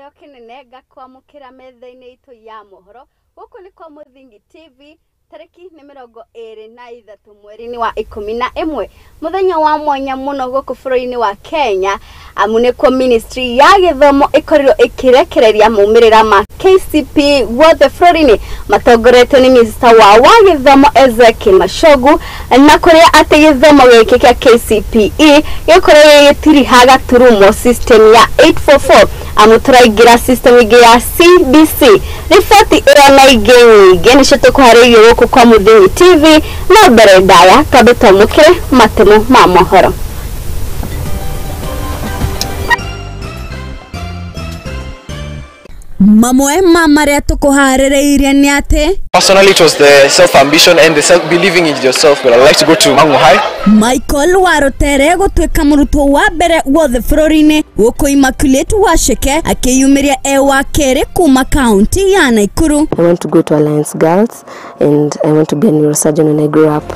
Gĩtĩo kĩnene ngakwamũkĩra metha-inĩ itũ ya mohoro gũkũ nĩ kwa Mũthingi TV. Tarĩki nĩ 23 mweri-inĩ wa 11, mũthenya wa mwanya mũno gũkũ bũrũri-inĩ wa Kenya, amu nĩkuo ministry ya gĩthomo ĩkorirwo ĩkĩrekereria maumĩrĩra ma KCPE guothe bũrũri-inĩ, matongoretio nĩ minista wa gĩthomo Ezekiel Machogu, na kũrĩa atĩ gĩthomo gĩkĩ kĩa KCPE gĩkorwo gĩgĩtiriha gaturumo system ya 844, amu tũraingĩra system ĩngĩ ya CBC. Riboti ĩyo na ingĩ nyingĩ nĩcio tũkũharĩirie gũkũ kwa Mũthingi TV. No mbere ndaya twambe twamũkĩre matemo ma mohoro. Mamwe ma marĩa tũkũharĩrĩirie nĩ atĩ Personally, it was the self-ambition and the self-believing in yourself. But I like to go to Mangu High. Michael Warutere gũtuĩka mũrutwo wa mbere guothe bũrũri-inĩ gũkũ Immaculate Wacheke akĩyumĩria e wa kerĩ kuma kaunti ya Nakuru. I want to go to Alliance Girls and I want to be a neurosurgeon when I grow up.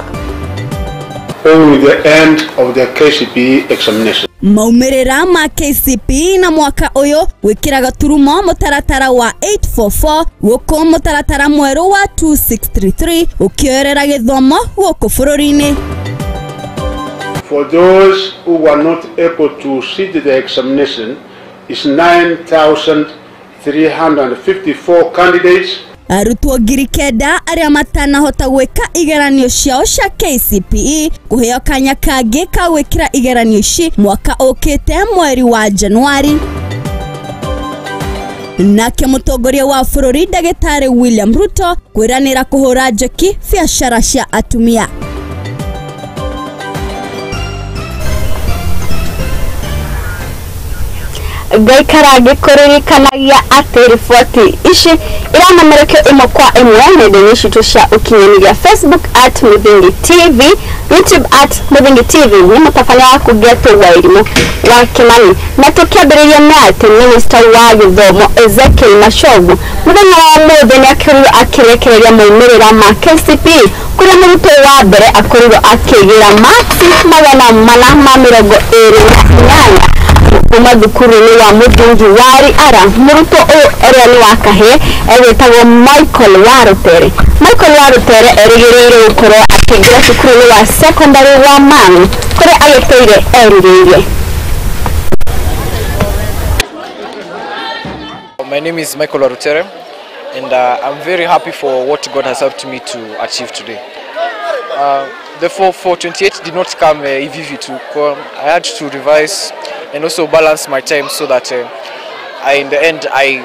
Only the end of the KCPE examination. Maumĩrĩra ma KCPE na mwaka ũyũ gwĩkĩra gaturumo mũtaratara wa 844 gũkũ mũtaratara mwerũ wa 2633 ũkĩoerera gĩthomo gũkũ bũrũri-inĩ. For those who were not able to sit the examination is 9,354 candidates. Arutwo 9,000 arĩa matanahota gwĩka igeranio ciao cia KCPE kũheo kanya kangĩ ka gwĩkĩra igeranio ici mwaka ũkĩte mweri wa Januari. Nake mũtongoria wa bũrũri ndagĩtarĩ William Ruto kwĩranĩra kũhũra njeki biacara cia atumia. Ngaikara ngĩkũririkanagia atĩ riboti ici iranamerekio ĩmwe kwa ĩmwe nenda-inĩ citũ cia ũkinyanĩria Facebook at Mũthingi TV, YouTube at Mũthingi TV. Nĩ mũtabania waku Geto Wairimu wa Kimani, na tũkĩambĩrĩria na atĩ minista wa gĩthomo Ezekiel Machogu mũthenya wa ũmũthĩ nĩ akorirwo akĩrekereria maumĩrĩra ma KCPE kũrĩa mũrutwo wa mbere akorirwo akĩgĩra maksi 428 kuma thukuru-inĩ wa mũthingi wa Riara. Mũrutwo ũyũ ũrĩa nĩ wa kahĩĩ egwĩtagwo Michael Warutere. Michael Warutere erĩgĩrĩire gũkorwo akĩingĩra cukuru-inĩ wa secondary wa Mang'u kũrĩa agĩtũire erirĩirie. My name is Michael Warutere, and I'm very happy for what God has helped me to achieve today. The 428 did not come easy to come. I had to revise and also balance my time so that in the end I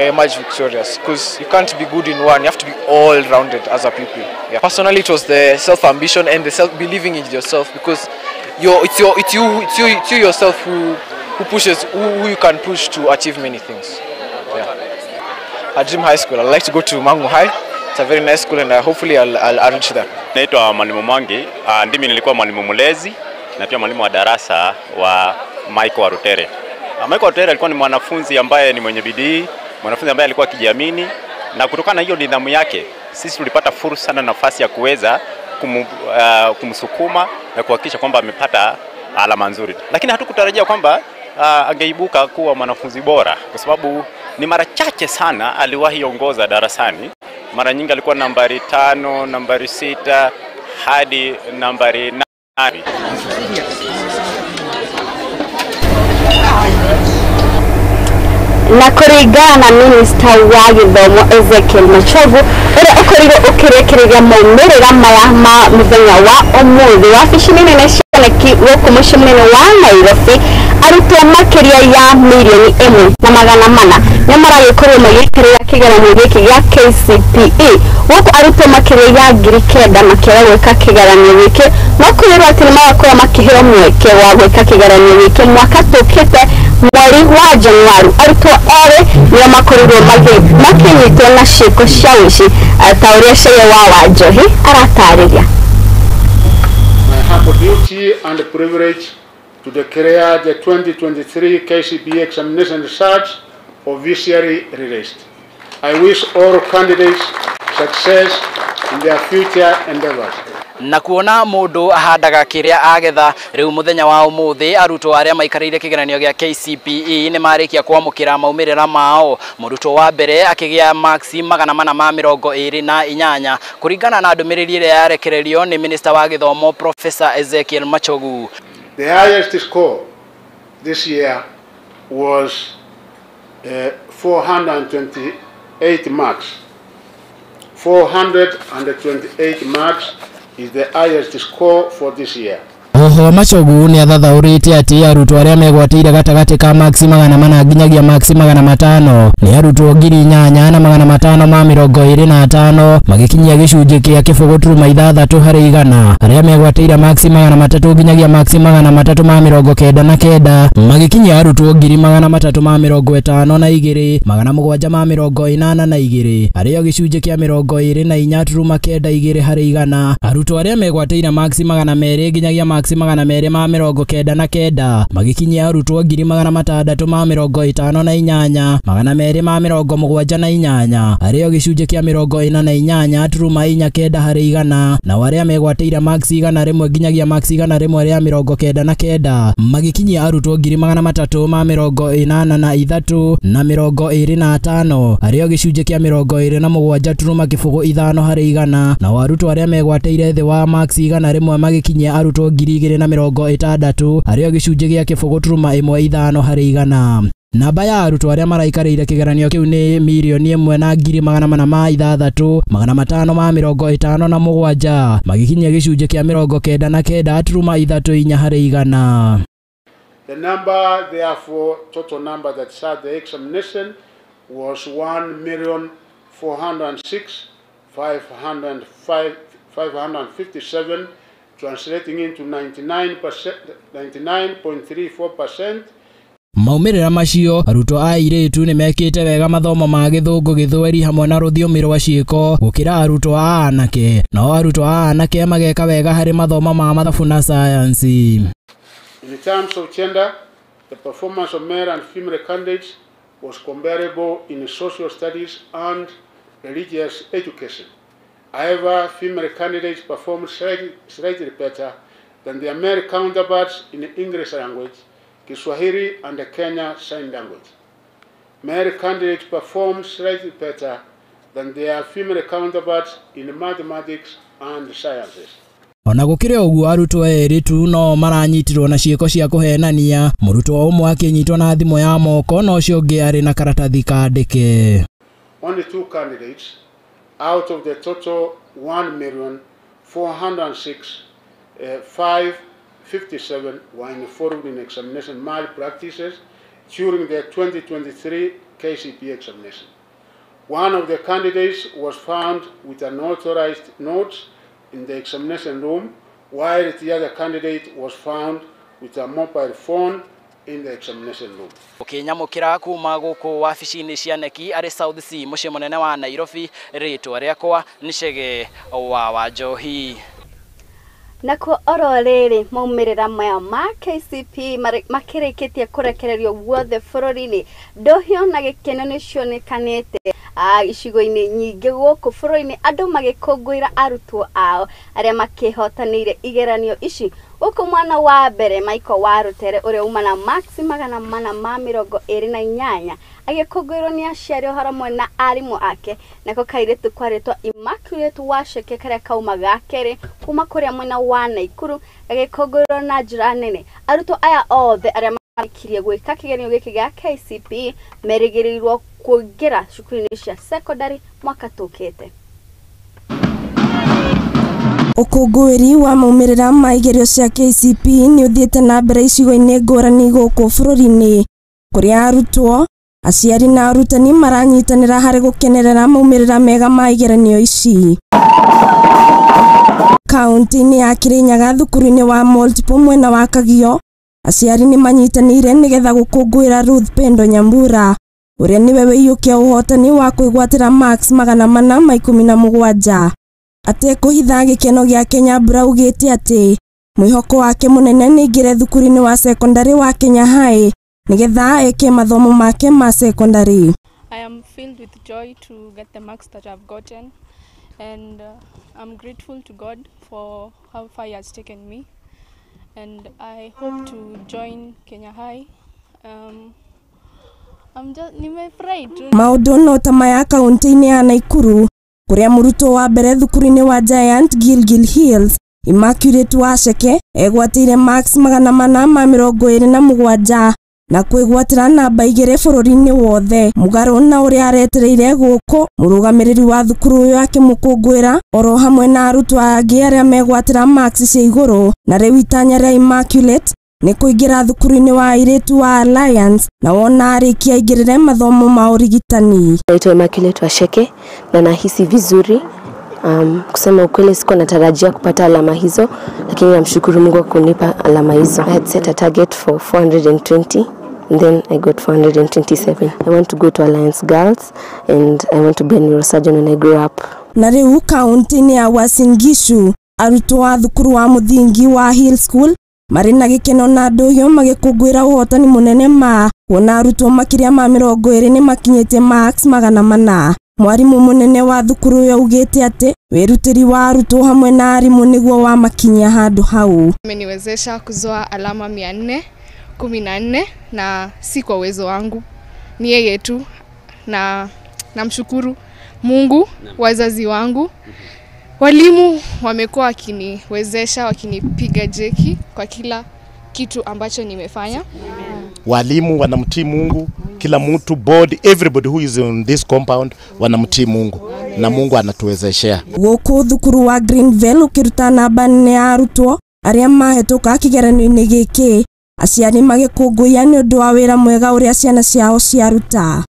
emerge victorious, because you can't be good in one, you have to be all-rounded as a pupil. Yeah. Personally, it was the self-ambition and the self-believing in yourself, because it's you yourself who pushes, who you can push to achieve many things. Yeah. At Dream High School, I like to go to Mangu High. It's a very nice school and hopefully I'll reach there. Naitwa Mwalimu Mwangi, ndimi nilikuwa mwalimu mlezi na pia mwalimu wa darasa wa Michael Warutere. Michael Warutere alikuwa ni mwanafunzi ambaye ni mwenye bidii, mwanafunzi ambaye alikuwa akijiamini, na kutokana na hiyo nidhamu yake sisi tulipata fursa na nafasi ya kuweza kumsukuma na kuhakikisha kwamba amepata alama nzuri. Lakini hatukutarajia kwamba angeibuka kuwa mwanafunzi bora, kwa sababu ni mara chache sana aliwahi ongoza darasani. Mara nyingi alikuwa nambari 5, nambari 6 hadi nambari 8. Na kũringana na minista wa gĩthomo Ezekiel Machogu ũrĩa ũkorirwo ũkĩrekereria maumĩrĩra maya ma mũthenya wa ũmũthĩ wabici-inĩ nene cia KNEC gũkũ mũciĩ mũnene wa Nairobi, arutwo makĩria ya 1,400,000 nĩ maragĩkorwo magĩkĩrĩra kĩgeranio gĩkĩ gĩa KCPE gũkũ arutwo makĩria ya 9,000 makĩaga gwĩka kĩgeranio gĩkĩ, no kwĩrwo atĩ nĩ magakorwo makĩheo mweke wa gwĩka kĩgeranio gĩkĩ mwaka tũkĩte mweri wa Januari. Arutwo erĩ nĩo makorirwo makĩnyitwo na ciĩko cia ũici ta ũrĩa Sheya wa Wanjohi aratarĩria. I have a duty and privilege to declare the 2023 KCPE examination results officially released. I wish all candidates success in their future endeavors. Na kuona mundu ahandaga kiria agetha, riu muthenya wa umuthi arutwo aria maikarire kigeranio gia KCPE ni marikia kwamukira maumirira mao. Murutwo wa mbere akigia marks 428 kuringana na ndumiriri iria yarekererio ni Minister wa Githomo Professor Ezekiel Machogu. The highest score this year was 428 marks. 428 marks is the highest score for this year. Oho Machogu ni athathaurite ati arutwo aria megwatire gatagati ka marks 400 nginyagia marks 500 ni arutwo 8525 magikinyia gicunjĩ kia 0.6 harĩ igana. Aria megwatire marks 300 nginyagia marks 399 magikinyia arutwo 352 782 ario gicunjĩ kia 24.92 harĩ igana. Arutwo aria megwatire marks 200 nginyagia marks 299 magikinyia arutwo 658 278 ario gicunjĩ kia 48.49 harĩ igana. Na aria megwatĩire marks 101 nginyagia marks 199 magikinyia arutwo 383 na 25 ario gicunjĩ kia 27.05 harĩ igana. Na arutwo aria megwatĩire thĩ wa marks 101 magikinyia arutwo 2060 ario gicunjĩ gia 0.15 harĩ igana. Namba ya arutwo aria maraikarĩire kĩgeranio kĩu nĩ 1,406,557 magikinyia gĩcunjĩ kĩa 99.34 harĩ igana. The number, therefore, total number that sat the examination was 1,406,557, translating into 99.34%. Maumĩrĩra macio arutwo a airĩtu nĩ mekĩte wega mathomo ma Gĩthũngũ, Gĩthweri hamwe na rũthiomi rwa ciĩko gũkĩra arutwo a anake, nao arutwo a anake mageka wega harĩ mathomo ma mathabu na sayansi. In terms of gender, the performance of male and female candidates was comparable in social studies and religious education. However, female candidates performed slightly better than their male counterparts in the English language, Kiswahili, and the Kenya Sign Language. Male candidates performed slightly better than their female counterparts in mathematics and sciences. Ona gũkĩrĩ ũguo arutwo erĩ tu no maranyitirwo na ciĩko cia kũhenania, mũrutwo ũmwe akĩnyitwo na thimũ ya moko na ũcio ũngĩ arĩ na karatathi kandĩke. Only two candidates out of the total 1,406,557 were involved in examination malpractices during the 2023 KCPE examination. One of the candidates was found with unauthorized notes in the examination room, while the other candidate was found with a mobile phone in the examination room. Ukinyamukira kuma guku wabici-inĩ cia KNEC arĩ South C mũciĩ mũnene wa Nairobi, rĩtwa rĩakwa nĩ Chege wa Wanjohi. Nakuo oro rĩrĩ maumĩrĩra maya ma KCPE makĩrĩkĩtie kũrekererio guothe bũrũri-inĩ, ndohio na gĩkeno nĩcionekanĩte icigo-inĩ nyingĩ gũkũ bũrũri-inĩ, andũ magĩkũngũĩra arutwo ao arĩa makĩhotanĩire igeranio ici. Gũkũ mwana wa mbere Michael Warutere ũrĩa uma na marks 428 agĩkũngũĩrwo nĩ aciari o hamwe na arimũ ake. Nako kairĩtu kwarĩtwo Immaculate Waceke karĩa kauma ga kerĩ kuma kũrĩa mwena wa Naikuru gagĩkũngũĩrwo na njĩra nene. Arutwo aya othe arĩa marĩkirie gwĩka kĩgeranio gĩkĩ gĩa KCPE merĩgĩrĩirwo kũingĩra cukuru-inĩ cia secondary mwaka tũkĩte. Ũkũngũĩri wa maumĩrĩra ma igerio cia KCPE nĩ ũthiĩte na mbere icigo-inĩ ngũrani gũkũ bũrũri-inĩ, kũrĩa arutwo, aciari na arutani maranyitanĩra harĩ gũkenerera maumĩrĩra mega ma igeranio ici. Kaunti-inĩ ya Kirinyaga thukuru-inĩ wa Multiple mwena wa Kagio, aciari nĩ manyitanĩire nĩgetha gũkũngũĩra Ruth Pendo Nyambura ũrĩa nĩwe wĩiyũkia ũhotani wa kwĩgwatĩra marks 417. Atekũhitha gĩkeno gĩake, Nyambura augĩte atĩ mwĩhoko wake mũnene nĩ aingĩre thukuru-inĩ wa sekondarĩ wa Kenya High nĩgetha eke mathomo make ma sekondarĩ. I am filled with joy to get the marks that I've gotten, And I'm grateful to God for how far he has taken me. And I hope to join Kenya High. I'm just nimefurahi tu. Maũndũ no ta maya kaunti-inĩ ya Naikuru kũrĩa mũrutwo wa mbere thukuru-inĩ wa Giant Gilgil Hills Immaculate Waceke egwatĩire marks 427 na kwĩgwatĩra namba 2 bũrũri-inĩ wothe. Mũgarũ na ũrĩa aretereire gũkũ mũrũgamĩrĩri wa thukuru ũyũ akĩmũkũngũĩra oro hamwe na arutwo angĩ arĩa megwatĩra marks cia igũrũ. Na rĩu itanya rĩa Immaculate nĩ kũingĩra thukuru-inĩ wa airĩtu wa Alliance na wona arĩkia aingĩrĩre mathomo ma ũrigitani. Naitwa Immaculate Washeke na nahisi vizuri. Kusema ukweli sikuwa natarajia kupata alama hizo, lakini namshukuru Mungu kunipa alama hizo. I had set a target for 420 and then I got 427. I want to go to Alliance Girls and I want to be a neurosurgeon when I grow up. Na rĩu kaunti-inĩ ya Uasin Gishu arutwo a thukuru wa mũthingi wa Hill School marĩ na gĩkeno na ndũhio magĩkũngũĩra ũhotani mũnene ma kuona arutwo makĩria ma 20 nĩ makinyĩtie marks 400. Mwarimu mũnene wa thukuru ũyũ augĩte atĩ wĩrutĩri wa arutwo hamwe na arimũ nĩguo wamakinyia handũ hau. Ameniwezesha kuzoa alama 414 na si kwa uwezo wangu, ni yeye tu, na namshukuru Mungu, wazazi wangu, walimu wamekuwa wakiniwezesha, wakinipiga jeki kwa kila kitu ambacho nimefanya. Walimu wanamtii Mungu, kila mtu, board, everybody who is on this compound wanamtii Mungu na Mungu anatuwezeshea. Gũkũ thukuru wa Greenville ũkĩruta namba nene ya arutwo arĩa mahĩtũka kĩgeranio-inĩ gĩkĩ, aciari magĩkũngũiya nĩ ũndũ wa wĩra mwega ũrĩa ciana ciao ciaruta.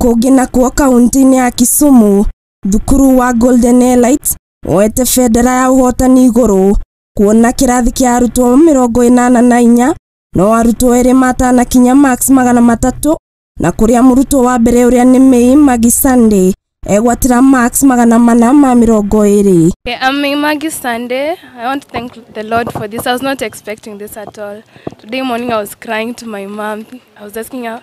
Kũngĩ nakuo kaunti-inĩ ya Kisumu, thukuru wa Golden Elite woete bendera ya ũhotani igũrũ kuona kĩrathi kĩa arutwo 84 no arutwo erĩ matanakinya marks 300 na kũrĩa mũrutwo wa mbere ũrĩa nĩ May Maggie Sunday egwatĩra marks 420. Okay, I'm May Maggie Sunday. I want to thank the Lord for this. I was not expecting this at all. Today morning I was crying to my mom. I was asking her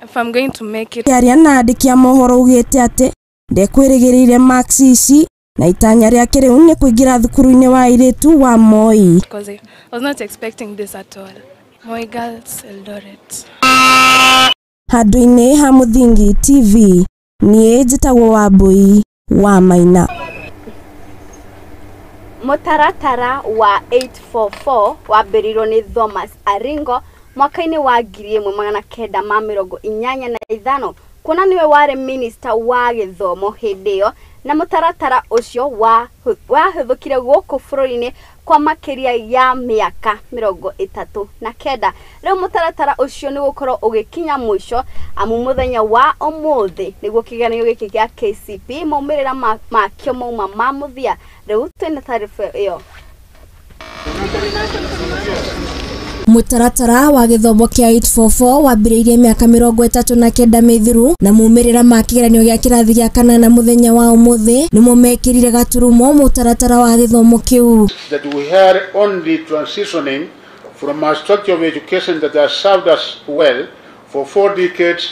if I'm going to make it. Aria na andĩki a mohoro ugĩte atĩ ndekwĩrĩgĩrĩire marks ici na itanya rĩake rĩu nĩ kũingĩra thukuru-inĩ wa airĩtu wa Moi. Because I was not expecting this at all. Moi Girls Eldoret. Handũ-inĩ ha Mũthingi TV, niĩ njĩtagwo Wambui wa Maina. Mũtaratara wa 844 wambĩrĩirio nĩ Thomas Aringo mwaka-inĩ wa 1985 kuona nĩwe warĩ minista wa gĩthomo hĩndĩ ĩyo, na mũtaratara ũcio wahũthĩkire gũkũ bũrũri-inĩ kwa makĩria ya mĩaka 39. Rĩu mũtaratara ũcio nĩ gũkorwo ũgĩkinya mũico amu mũthenya wa ũmũthĩ nĩguo kĩgeranio gĩkĩ gĩa KCPE maumĩrĩra makĩo mauma ma mũthia. Rĩu twĩna taariba ĩyo. Mũtaratara wa gĩthomo kĩa 844 wambĩrĩirie mĩaka 39 mĩthiru na maumĩrĩra ma kĩgeranio gĩa kĩrathi gĩa kanana mũthenya wa ũmũthĩ nĩmo mekĩrire gaturumo mũtaratara wa gĩthomo kĩu. That we are only transitioning from a structure of education that has served us well for 4 decades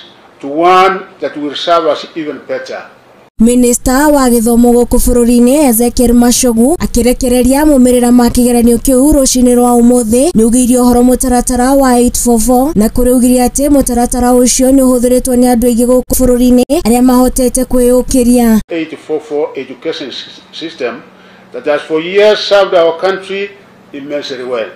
to one that will serve us even better. Minista wa gĩthomo gũkũ bũrũri-inĩ Ezekiel Machogu akĩrekereria maumĩrĩra ma kĩgeranio kĩu rũcinĩ rwa ũmũthĩ nĩaugĩire ũhoro mũtaratara wa 844 na kũrĩ augire atĩ mũtaratara ũcio nĩ ũhũthĩrĩtwo nĩ andũ aingĩ gũkũ bũrũri-inĩ arĩa mahotete kwĩyũkĩria. 844 education system that has for years served our country immensely well.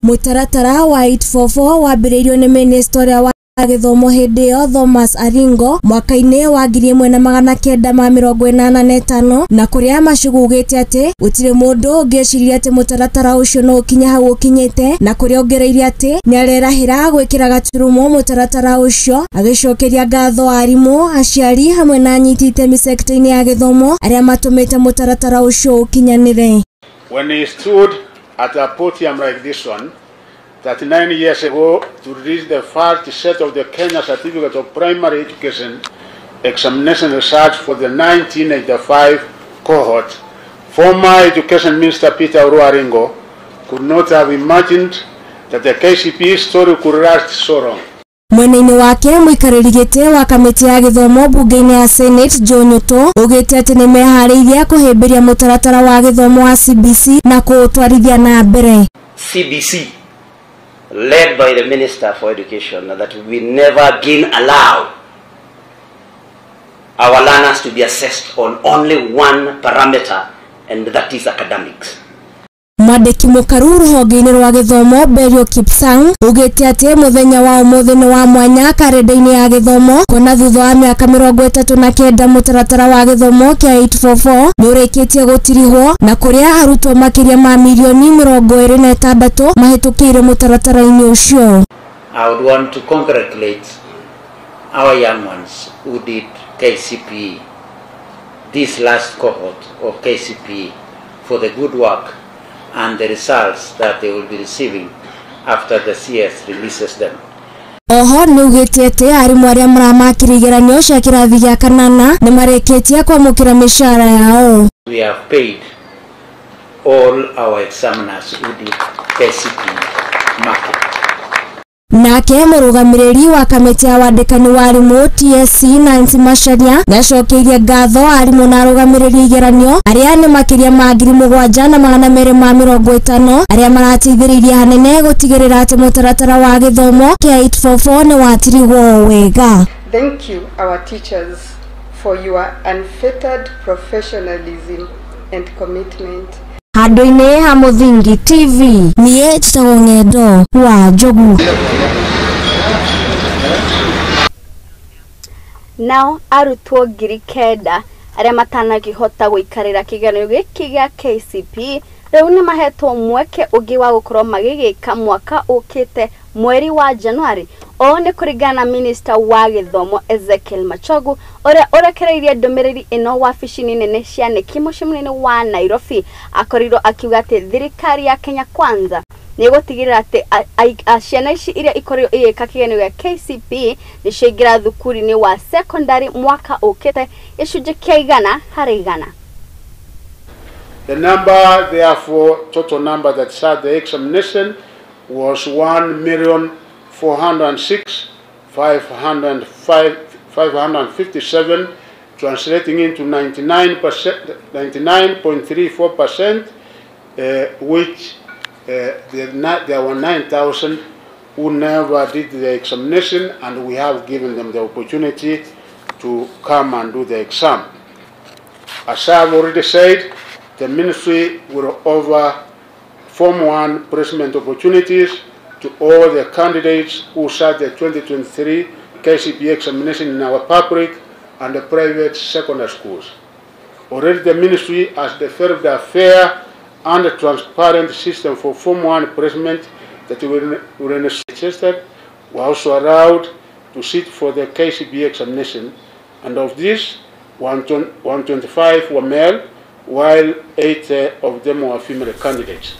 Mũtaratara wa 844 wambĩrĩirio nĩ minista ũrĩa wa gĩthomo hĩndĩ ĩyo Thomas Aringo mwaka-inĩ wa 1985 na kũrĩa Machogu ugĩte atĩ gũtirĩ mũndũ ũngĩeciria atĩ mũtaratara ũcio no ũkinye hau ũkinyĩte, na kũrĩa ongereire atĩ nĩarerahĩra gwĩkĩra gaturumo mũtaratara ũcio, agĩcokeria ngatho arimũ, aciari hamwe na anyiti itemi sekta-inĩ ya gĩthomo arĩa matũmĩte mũtaratara ũcio ũkinyanĩre. When he stood at a podium like this one 39 years ago to release the first set of the Kenya Certificate of Primary Education examination results for the 1985 cohort, former Education Minister Peter Orwa Aringo could not have imagined that the KCPE story could last so long. Mwena-inĩ wake mũikarĩri gĩtĩ wa kamĩtĩ ya gĩthomo bunge-inĩ ya Senate Joe Nyutu augĩte atĩ nĩmeharĩirie kũhĩmbĩria mũtaratara wa gĩthomo wa CBC na kũũtwarithia na mbere. CBC led by the Minister for Education that we never again allow our learners to be assessed on only one parameter, and that is academics. Mwandĩki mũkaru rũhonge-inĩ rwa gĩthomo Berio Kipsang augĩte atĩ mũthenya wa ũmũthĩ nĩ wa mwanya karenda-inĩ ya gĩthomo kuona thutha wa mĩaka 39 mũtaratara wa gĩthomo kĩa 844 nĩ ũrĩkĩtie gũtirihwo na kũrĩa arutwo makĩria ma mirioni 26 mahĩtũkĩire mũtaratara-inĩ ũcio. I would want to congratulate our young ones who did KCPE, this last cohort of KCPE, for the good work and the results that they will be receiving after the CS releases them. Oho nĩugĩte atĩ arimũ arĩa maramakire igeranio cia kĩrathi gĩa kanana nĩmarĩkĩtie kwamũkĩra mĩcara yao. We have paid all our examiners who did KCPE marking. Nake mũrũgamĩrĩri wa kamĩtĩ ya wandĩkani wa arimũ TSC Nancy Macharia nĩacokeirie ngatho arimũ na arũgamĩrĩri igeranio arĩa nĩ makĩria ma 7250 arĩa marateithĩrĩirie hanene gũtigĩrĩra atĩ mũtaratara wa gĩthomo kĩa 844 nĩ watirigwo wega. Thank you our teachers for your unfettered professionalism and commitment. Handũ-inĩ ha Mũthingi TV niĩ njĩtagwo Ng'endo wa Njogu. Nao arutwo 9,000 arĩa matanakĩhota gũikarĩra kĩgeranio gĩkĩ gĩa KCPE rĩu nĩ mahetwo mweke ũngĩ wa gũkorwo magĩgĩka mwaka ũkĩte mweri wa Januari. Ũũ nĩ kũringana na minista wa gĩthomo Ezekiel Machogu ũrĩa ũrekereirie ndũmĩrĩri ĩno wabici-inĩ nene cia KNEC mũciĩ mũnene wa Nairobi. Akorirwo akiuga atĩ thirikari ya Kenya Kwanza nĩ ĩgũtigĩrĩra atĩ ciana ici iria ikorirwo igĩka kĩgeranio gĩa KCPE nĩcio ingĩra thukuru-inĩ wa secondary mwaka ũkĩte gĩcunjĩ kĩa 100 harĩ 100. The number, therefore, total number that sat the examination was 1,406,557, translating into 99.34%, which there were 9,000 who never did the examination, and we have given them the opportunity to come and do the exam. As I have already said, the ministry will offer Form 1 placement opportunities to all the candidates who sat the 2023 KCPE examination in our public and the private secondary schools. Already the ministry has developed a fair and a transparent system for Form 1 placement that will registered were also allowed to sit for the KCPE examination, and of this, 125 were male, while 8 of them were female candidates.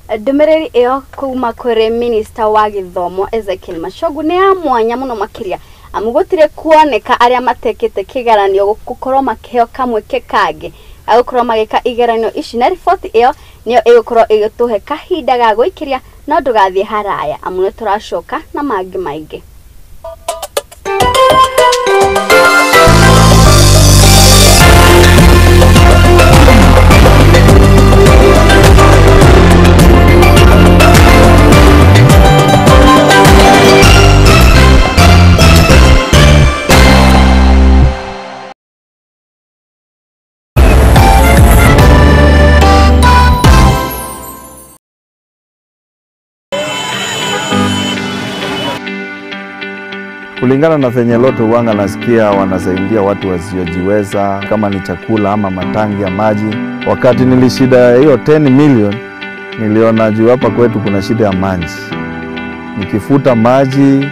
Ndũmĩrĩri ĩyo kuma kũrĩ minista wa gĩthomo Ezekiel Machogu nĩ ya mwanya mũno makĩria amu gũtirĩ kuoneka arĩa matekĩte kĩgeranio gũkorwo makĩheo kamweke kangĩ agũkorwo magĩka igeranio ici, na riboti ĩyo nĩyo ĩgũkorwo ĩgĩtũhe kahinda ga gũikĩria, no ndũgathiĩ haraya amu nĩ tũracoka na mangĩ maingĩ. Kulingana na venye Lotto huanga nasikia wanasaidia watu wasiojiweza, kama ni chakula ama matangi ya maji. Wakati nilishida hiyo 10 million, niliona juu hapa kwetu kuna shida ya maji. Nikifuta maji,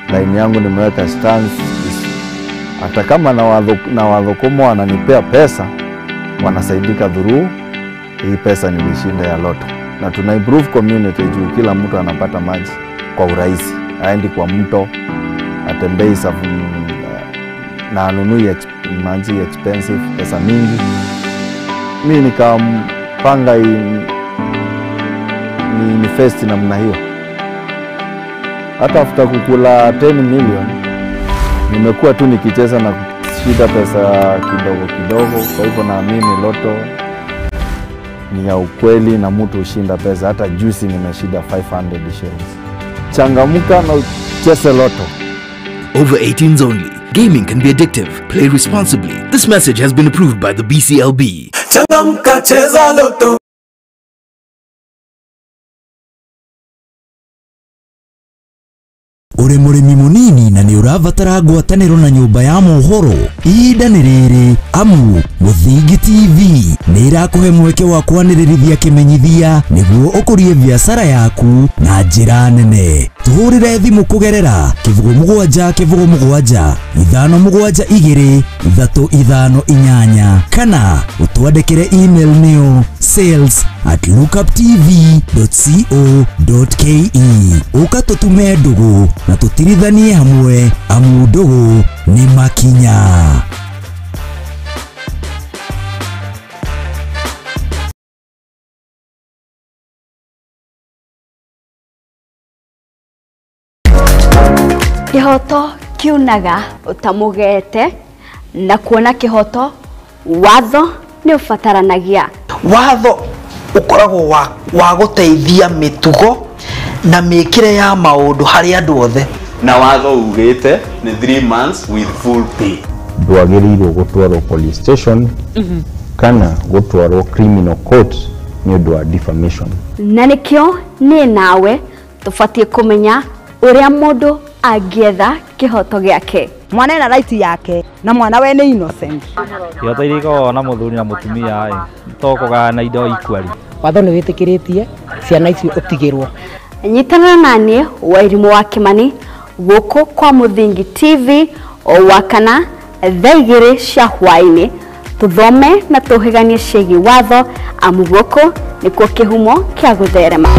line yangu nimeweka stance. Hata kama na wadhokomo wananipea pesa, wanasaidika dhuru hii pesa nilishinda ya Lotto. Na tuna improve community juu kila mtu anapata maji kwa urahisi. Aendi kwa mto, atembei na anunui maji expensive, pesa mingi. Mimi nikampanga ni invest namna hiyo. Hata after kukula 10 million nimekuwa tu nikicheza na kushinda pesa kidogo kidogo. Kwa hivyo naamini loto ni ya ukweli na mtu hushinda pesa. Hata juzi nimeshinda 500 shillings. Changamuka na ucheze loto. Over 18s only. Gaming can be addictive. Play responsibly. This message has been approved by the BCLB. Changamka, cheza loto. Uri mũrĩmi mũnini na nĩ ũrabatara ngwatanĩro na nyũmba ya mohoro, ihinda nĩ rĩrĩ amu Mũthingi TV nĩ ĩrakũhe mweke wa kwanĩrĩrithia kĩmenyithia nĩguo ũkũrie biacara yaku na njĩra nene. Tũhũrĩre thimũ kũgerera 07 07 572 358 kana ũtwandĩkĩre email nĩyo sales@lookuptv.co.ke. Ũka tũtume ndũgũ na tũtirithanie hamwe amu ndũgũ nĩ makinya. Kĩhoto kiunaga ũtamũgete na kuona kĩhoto watho nĩ ũbataranagia. Watho ũkoragwo wa gũteithia mĩtugo na mĩkĩre ya maũndũ harĩ andũ othe. Na watho ugĩte nĩ 3 months with full pay. Ndwagĩrĩirwo gũtwarwo police station kana gũtwarwo criminal court nĩ ũndũ wa defamation. Na nĩkĩo niĩ nawe tũbatiĩ kũmenya ũrĩa mũndũ angĩetha kĩhoto gĩake. Mwana ena right yake na mwana we nĩ innocent. Ihoto iria ikoragwo na mũthuri na mũtumia to kũgayana indo equally. Watho nĩ wĩtĩkĩrĩtie ciana icio ũtigĩrwo. Nyitanĩra na niĩ Wairimũ wa Kĩmani gũkũ kwa Mũthingi TV o Wakana thaa 2 cia hwaĩ-inĩ, tũthome na tũhĩganie ciĩgiĩ watho amu gũkũ nĩkuo kĩhumo kĩa gũtherema.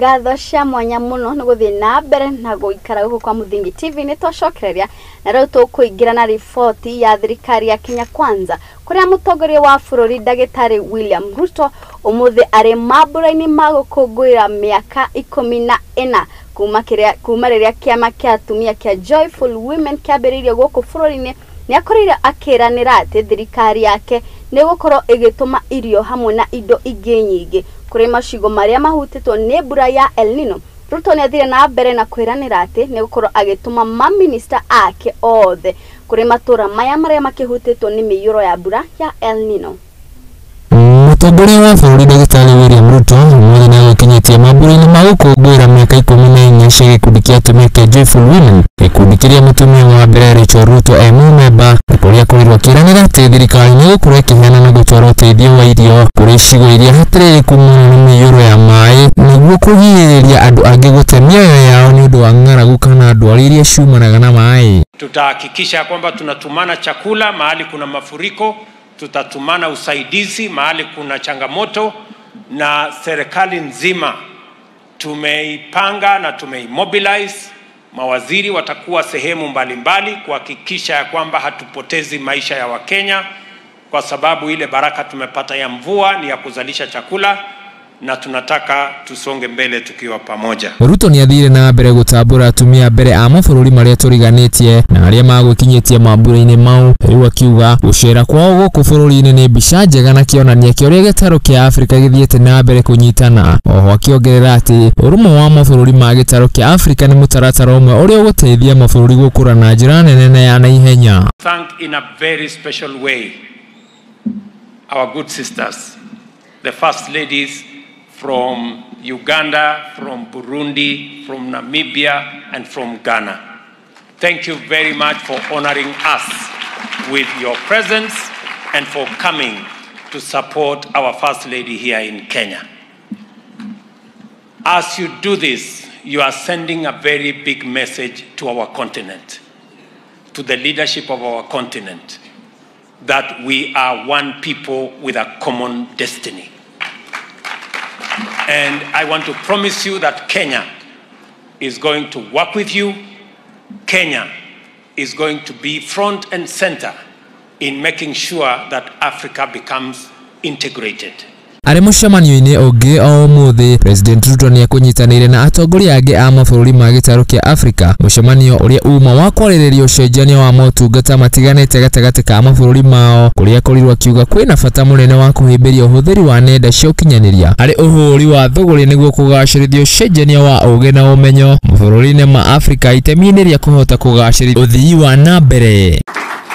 Ngatho cia mwanya mũno nĩ gũthiĩ na mbere na gũikara gũkũ kwa Mũthingi TV. Nĩ twacokereria na rĩu tũkũingĩra na riboti ya thirikari ya Kenya Kwanza kũrĩa mũtongoria wa bũrũri ndagĩtarĩ William Ruto ũmũthĩ arĩ mambũra-inĩ ma gũkũngũĩra mĩaka 14 kuma rĩrĩa kĩama kĩa atumia kĩa Joyful Women kĩambĩrĩirio gũkũ bũrũri-inĩ. Nĩ akorirwo akĩranĩra atĩ thirikari yake nĩ ĩgũkorwo ĩgĩtũma irio hamwe na indo ingĩ nyingĩ kũrĩ macigo marĩa mahutĩtwo nĩ mbura ya El Nino. Ruto nĩ athire na mbere na kwĩranĩra atĩ nĩ gũkorwo agĩtũma maminista ake othe kũrĩ matũra maya marĩa makĩhutĩtwo nĩ mĩiyũro ya mbura ya El Nino. Mũtongoria wa bũrũri ndagĩtarĩ William Ruto ũmũthĩ nĩ agũkinyĩtie mambũra-inĩ ma gũkũngũĩra mĩaka 14 cia gĩkundi kĩa atumia kĩa Joyful Women, gĩkundi kĩrĩa mũtumia wa mbere Rachel Ruto e mũmemba, na kũrĩa akorirwo akĩranĩra atĩ thirikari nĩ ĩgũkorwo ĩkĩheana na gũtwara ũteithio wa irio kũrĩ icigo iria hatĩrĩrĩku mũno nĩ mĩiyũro ya maĩ nĩguo kũgirĩrĩria andũ angĩ gũte mĩoyo yao nĩ ũndũ wa ng'aragu kana ndwari iria ciumanaga na maĩ. Tutahakikisha kwamba tunatumana chakula mahali kuna mafuriko, tutatumana usaidizi mahali kuna changamoto, na serikali nzima tumeipanga na tumeimobilize. Mawaziri watakuwa sehemu mbalimbali kuhakikisha ya kwamba hatupotezi maisha ya Wakenya, kwa sababu ile baraka tumepata ya mvua ni ya kuzalisha chakula na tunataka tusonge mbele tukiwa pamoja. Ruto nĩ athire na mbere gũtambũra atumia mbere a mabũrũri marĩa tũriganĩtie na arĩa magwĩkinyĩtie mambũra-inĩ mau, rĩu akiuga gũcera kwao gũkũ bũrũri-inĩ nĩ mbica njega na kĩonania kĩa ũrĩa gĩtarũ kĩa Afrika gĩthiĩte na mbere kũnyitana. Oho akĩongerera atĩ ũrũmwe wa mabũrũri ma gĩtarũ kĩa Afrika nĩ mũtaratara ũmwe ũrĩa ũgũteithia mabũrũri gũkũra na njĩra nene na ya naihenya. Thank in a very special way our good sisters, the first ladies from Uganda, from Burundi, from Namibia, and from Ghana. Thank you very much for honoring us with your presence and for coming to support our First Lady here in Kenya. As you do this, you are sending a very big message to our continent, to the leadership of our continent, that we are one people with a common destiny. And I want to promise you that Kenya is going to work with you. Kenya is going to be front and center in making sure that Africa becomes integrated. Arĩ mũcemanio-inĩ ũngĩ o ũmũthĩ, President Ruto nĩ ekũnyitanĩire na atongoria angĩ a mabũrũri ma gĩtarũ kĩa Afrika mũcemanio ũrĩa uma wa kwarĩrĩria ũcenjania wa motungata matiganĩte gatagatĩ ka mabũrũri mao, kũrĩa akorirwo akiuga kwĩna bata mũnene wa kũhĩmbĩria ũhũthĩri wa nenda cia ũkinyanĩria harĩ ũhũri wa thũgũrĩ nĩguo kũgacĩrithia ũcenjania wa ũũgĩ na ũmenyo mabũrũri-inĩ ma Afrika itemi-inĩ rĩa kũhota kũgacĩrithia ũthii wa na mbere.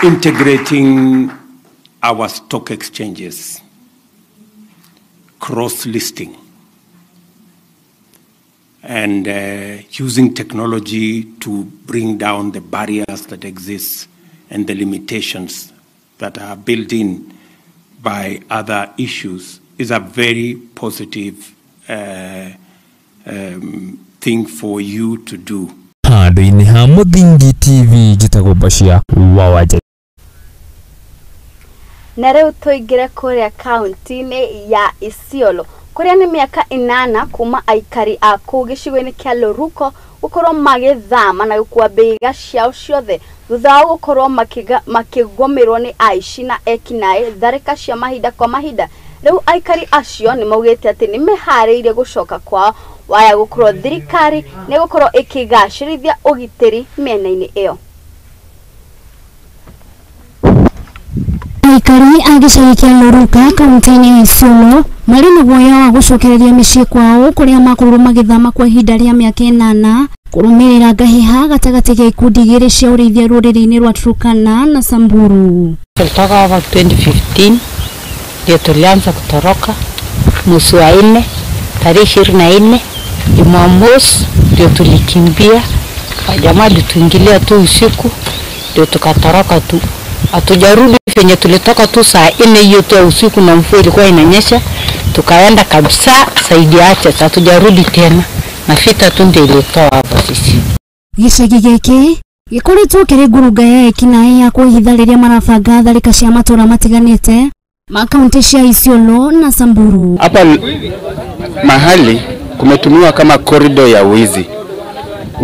Integrating our stock exchanges, cross-listing, and using technology to bring down the barriers that exist and the limitations that are built in by other issues is a very positive thing for you to do. Handũ-inĩ ha Mũthingi TV njĩtagwo Bashir wa Wanja. Na rĩu tũingĩre kũrĩa kaunti-inĩ ya Isiolo kũrĩa nĩ mĩaka 8 kuma aikari a kũu gĩcigo-inĩ kĩa Loruko gũkorwo magĩthama na gũkua mbĩga ciao ciothe thutha wa gũkorwo makĩgũmĩrwo nĩ aici na ekinaĩ tharĩka cia mahinda kwa mahinda. Rĩu aikari acio nĩ maugĩte atĩ nĩ meharĩirie gũcoka kwao waya gũkorwo thirikari nĩ gũkorwo ĩkĩgacĩrithia ũgitĩri mĩena-inĩ ĩyo. Aikari a gĩcagi kĩa Loruka kaunti-inĩ ya Isiolo marĩ na guoya wa gũcokereria mĩciĩ kwao kũrĩa makorirwo magĩthama kwa ihinda rĩa mĩaka 8 kũrũmĩrĩra ngahĩha gatagatĩ ga ikundi igĩrĩ cia ũrĩithia rũrĩrĩ-inĩ rwa Turkana na Samburu. Tulitoka hapa 2015 ndio tulianza kutoroka mwezi wa 4 tarehe 24 Jumamosi ndio tulikimbia. Jamaa alituingilia tu usiku ndio tukatoroka tu. Hatujarudi penye tulitoka tu saa 4 hiyo tu usiku na mvua ilikuwa inanyesha, tukaenda kabisa saidi acha, hatujarudi tena na fita tu ndio ilitoa hapo sisi. Gĩcagi gĩkĩ gĩkoretwo kĩrĩ ngurunga ya ekinaĩ ya kwĩhitha rĩrĩa marabanga tharĩka cia matũra matiganĩte ma kaunti cia Isiolo na Samburu. Hapa mahali kumetumiwa kama korido ya wizi.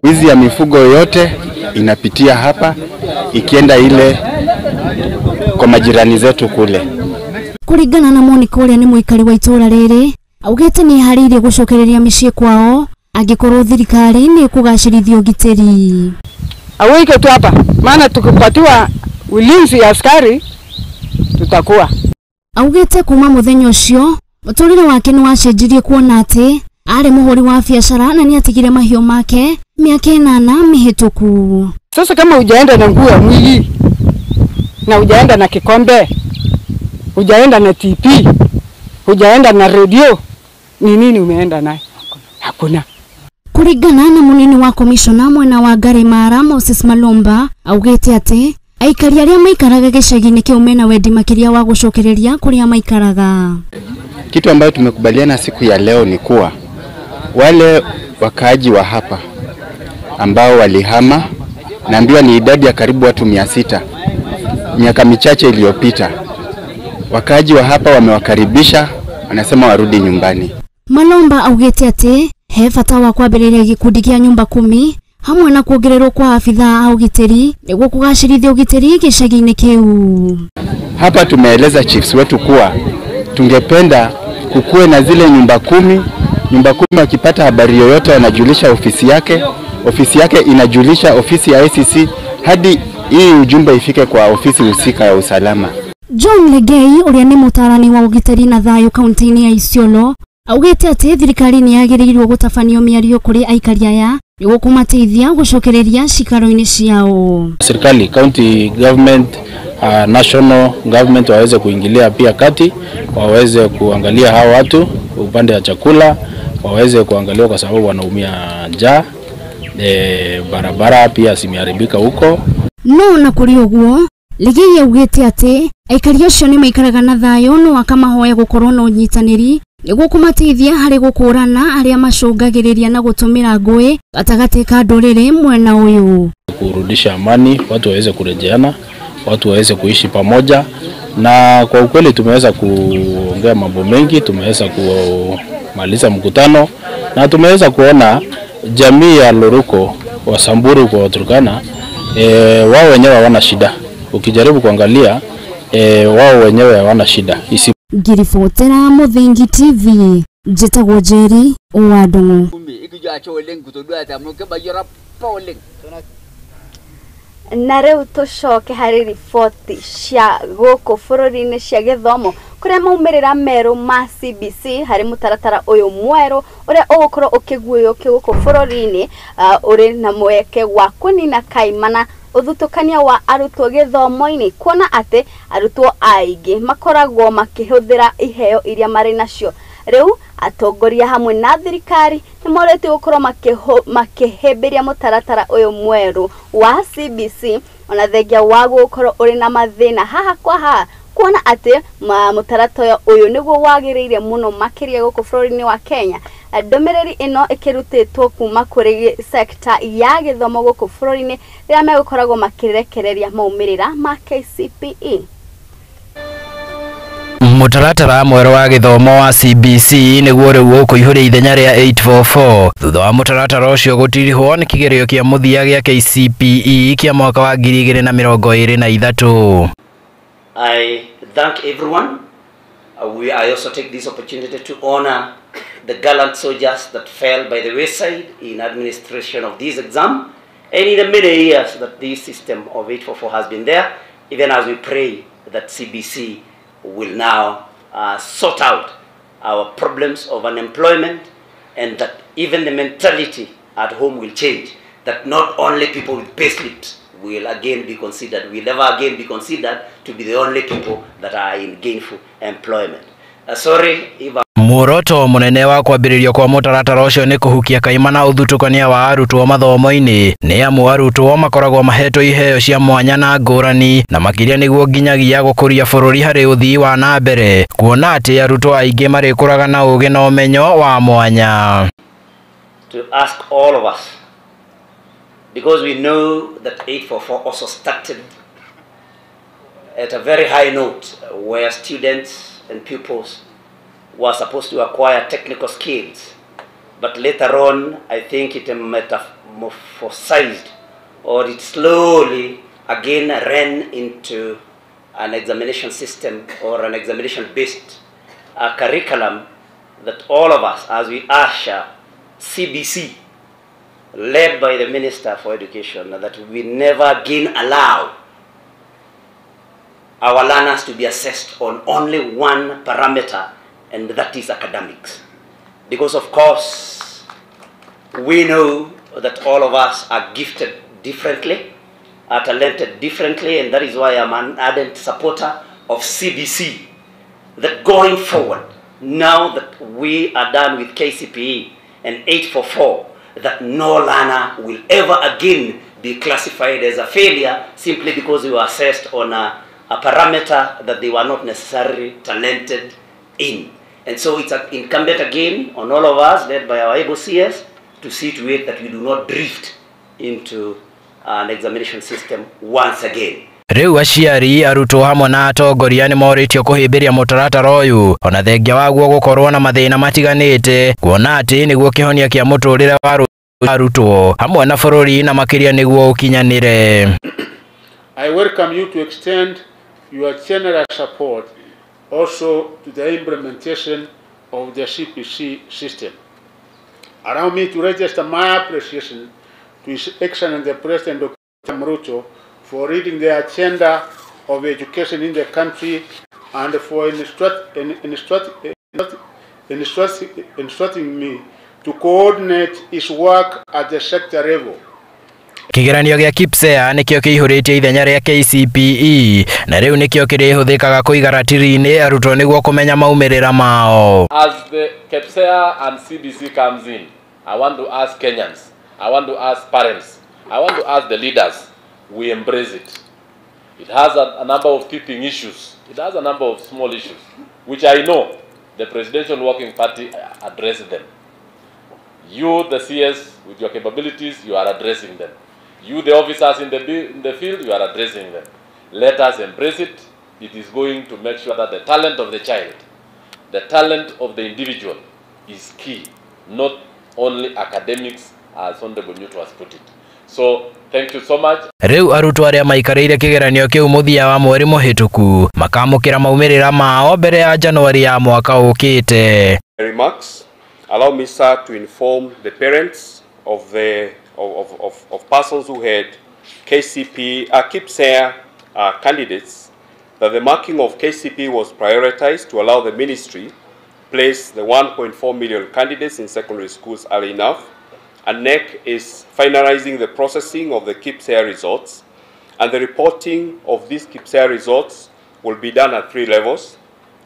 Wizi ya mifugo yote inapitia hapa ikienda ile kwa majirani zetu kule. Kuringana na Monica ũrĩa nĩ mũikari wa itũra rĩrĩ, augĩte nĩ eharĩirie gũcokereria mĩciĩ kwao angĩkorwo thirikari nĩ ĩkũgacĩrithia ũgitĩri. Aweke tu hapa, maana tukipatiwa ulinzi ya askari tutakuwa. Augĩte kuma mũthenya ũcio mũtũrĩre wake nĩ wacenjirie kuona atĩ arĩ mũhũri wa biacara na nĩ atigire mahiũ make mĩaka 8 mĩhĩtũku. Sasa kama hujaenda na nguo ya mwili na hujaenda na kikombe, hujaenda na TP, hujaenda na radio, ni nini umeenda naye? Hakuna. Kuringana na munini wa komishona mwena wa Ngarĩmara Moses Malomba augĩte atĩ aikari arĩa maikaraga gĩcagi-inĩ kĩu mena wendi makĩria wa gũcokereria kũrĩa maikaraga. Kitu ambayo tumekubaliana siku ya leo ni kuwa wale wakaaji wa hapa ambao walihama, naambiwa ni idadi ya karibu watu 600 miaka michache iliyopita, wakaaji wa hapa wamewakaribisha, wanasema warudi nyumbani. Malomba augĩte atĩ he bata wa kwambĩrĩria gĩkundi kĩa nyumba 10 hamwe na kuongererwo kwa afithaa a ũgitĩri nĩguo kũgacĩrithia ũgitĩri gĩcagi-inĩ kĩu. Hapa tumeeleza chiefs wetu kuwa tungependa kukuwe na zile nyumba 10. Nyumba 10 wakipata habari yoyote wanajulisha ofisi yake, ofisi yake inajulisha ofisi ya ICC hadi hii ujumbe ifike kwa ofisi husika ya usalama. John Legei ũrĩa nĩ mũtaarani wa ũgitĩri na thayũ kaunti-inĩ ya Isiolo augĩte atĩ thirikari nĩ yagĩrĩirwo gũtabanio mĩario kũrĩ aikari aya nĩguo kũmateithia gũcokereria cikaro-inĩ ciao. Serikali, county government, national government waweze kuingilia pia kati, waweze kuangalia hao watu upande wa chakula, waweze kuangalia kwa sababu wanaumia njaa. Barabara pia zimeharibika huko. No na kũrĩ ũguo Ligei augĩte atĩ aikari acio nĩ maikaraga na thayũ no akamahoya gũkorwo na ũnyitanĩri nĩguo kũmateithia harĩ gũkũrana arĩa macũngagĩrĩria na gũtũmĩra ngũĩ gatagatĩ ka ndũrĩrĩ mwena ũyũ. Kurudisha amani, watu waweze kurejeana, watu waweze kuishi pamoja, na kwa ukweli tumeweza kuongea mambo mengi, tumeweza kumaliza mkutano na tumeweza kuona jamii ya Loruko wa Samburu kwa Turkana, wao wenyewe hawana shida. Ukijaribu kuangalia, wao wenyewe hawana shida. Ngiribotera Muthingi TV, njĩtagwo Njeri wa Ndung'u. Na rĩu tũcoke harĩ riboti cia gũkũ bũrũri-inĩ cia gĩthomo kũrĩa maumĩrĩra merũ ma CBC harĩ mũtaratara ũyũ mwerũ ũrĩa ũgũkorwo ũkĩguũyũkio gũkũ bũrũri-inĩ, ũrĩ na mweke wa kũnina kaimana ũthutũkania wa arutwo gĩthomo-inĩ, kuona atĩ arutwo aingĩ makoragwo makĩhũthĩra iheo iria marĩ nacio. Rĩu atongoria hamwe na thirikari nĩ morĩtio gũkorwo makĩhĩmbĩria mũtaratara ũyũ mwerũ wa CBC ona thengia wa gũkorwo ũrĩ na mathĩna haha kwa haha, kuona atĩ mũtaratara ũyũ nĩguo wagĩrĩire mũno makĩria gũkũ bũrũri-inĩ wa Kenya. Ndũmĩrĩri ĩno ĩkĩrutĩtwo kuma kũrĩ sekta ya gĩthomo gũkũ bũrũri-inĩ rĩrĩa megũkoragwo makĩrekereria maumĩrĩra ma KCPE. Mũtaratara mwerũ wa gĩthomo wa CBC nĩguo rĩu ũkũihũria ithenya rĩa 844 thutha wa mũtaratara ũcio gũtirihwo nĩ kĩgerio kĩa mũthia gĩa KCPE kĩa mwaka wa 2023. I thank everyone. I also take this opportunity to honor the gallant soldiers that fell by the wayside in administration of this exam and in the many years that this system of 844 has been there, even as we pray that CBC will now sort out our problems of unemployment and that even the mentality at home will change, that not only people with pay slips will again be considered, will never again be considered to be the only people that are in gainful employment. Sorry if I Muoroto munene wa kwambĩrĩrio kwa mũtaratara ũcio nĩ kũhukia kaimana ũthutũkania wa arutwo mathomo-inĩ, nĩ amu arutwo makoragwo mahetwo iheo cia mwanya na ngũrani, na makĩria nĩguo nginyagia gũkũria bũrũri harĩ ũthii wa na mbere, kuona atĩ arutwo aingĩ marĩkũraga na ũgĩ na ũmenyo wa mwanya. To ask all of us, because we know that 844 also started at a very high note where students and pupils were supposed to acquire technical skills, but later on I think it metamorphosized, or it slowly again ran into an examination system or an examination-based curriculum that all of us, as we usher CBC, led by the Minister for Education, that we never again allow our learners to be assessed on only one parameter, and that is academics. Because of course, we know that all of us are gifted differently, are talented differently, and that is why I'm an ardent supporter of CBC, that going forward, now that we are done with KCPE and 844, that no learner will ever again be classified as a failure simply because they were assessed on a parameter that they were not necessarily talented in. And so it's incumbent again on all of us, led by our able CS, to see to it that we do not drift into an examination system once again. Rĩu aciari arutwo hamwe na atongoria nĩ morĩtio kũhĩmbĩria mũtaratara ũyũ ona thengia waguo gũkorwo na mathĩna matiganĩte, kuona atĩ nĩguo kĩhonia kĩa mũtũrĩre wa arutwo hamwe na bũrũri na makĩria nĩguo ũkinyanĩre. I welcome you to extend your generous support also to the implementation of the CPC system. Allow me to register my appreciation to His Excellency the President Dr. Ruto for leading the agenda of education in the country and for instructing me to coordinate his work at the sector level. Kĩgeranio gĩa KPSEA nĩkĩo kĩihũrĩtie ithenya rĩa KCPE na rĩu nĩkĩo kĩrĩhũthĩkaga kũiga ratiri-inĩ arutwo nĩguo kũmenya maumĩrĩra mao. As the KPSEA and CBC comes in, I want to ask Kenyans, I want to ask parents, I want to ask the leaders, we embrace it. It has a number of teething issues. It has a number of small issues, which I know the Presidential Working Party addressed them. You, the CS, with your capabilities, you are addressing them. You, the officers in the field, you are addressing them. Let us embrace it. It is going to make sure that the talent of the child, the talent of the individual is key, not only academics, as Honorable Newton has put it. So, thank you so much. Riu arutwo aria maikarĩire kĩgeranio kĩu mũthia wa mweri mũhĩtũku makamũkĩra maumĩrĩra mao mbere ya Januari ya mwaka ũkĩte. Remarks. Allow me, sir, to inform the parents of the of persons who had KCP KPSEA candidates that the marking of KCP was prioritized to allow the ministry place the 1.4 million candidates in secondary schools early enough. And KNEC is finalizing the processing of the KPSEA results, and the reporting of these KPSEA results will be done at 3 levels.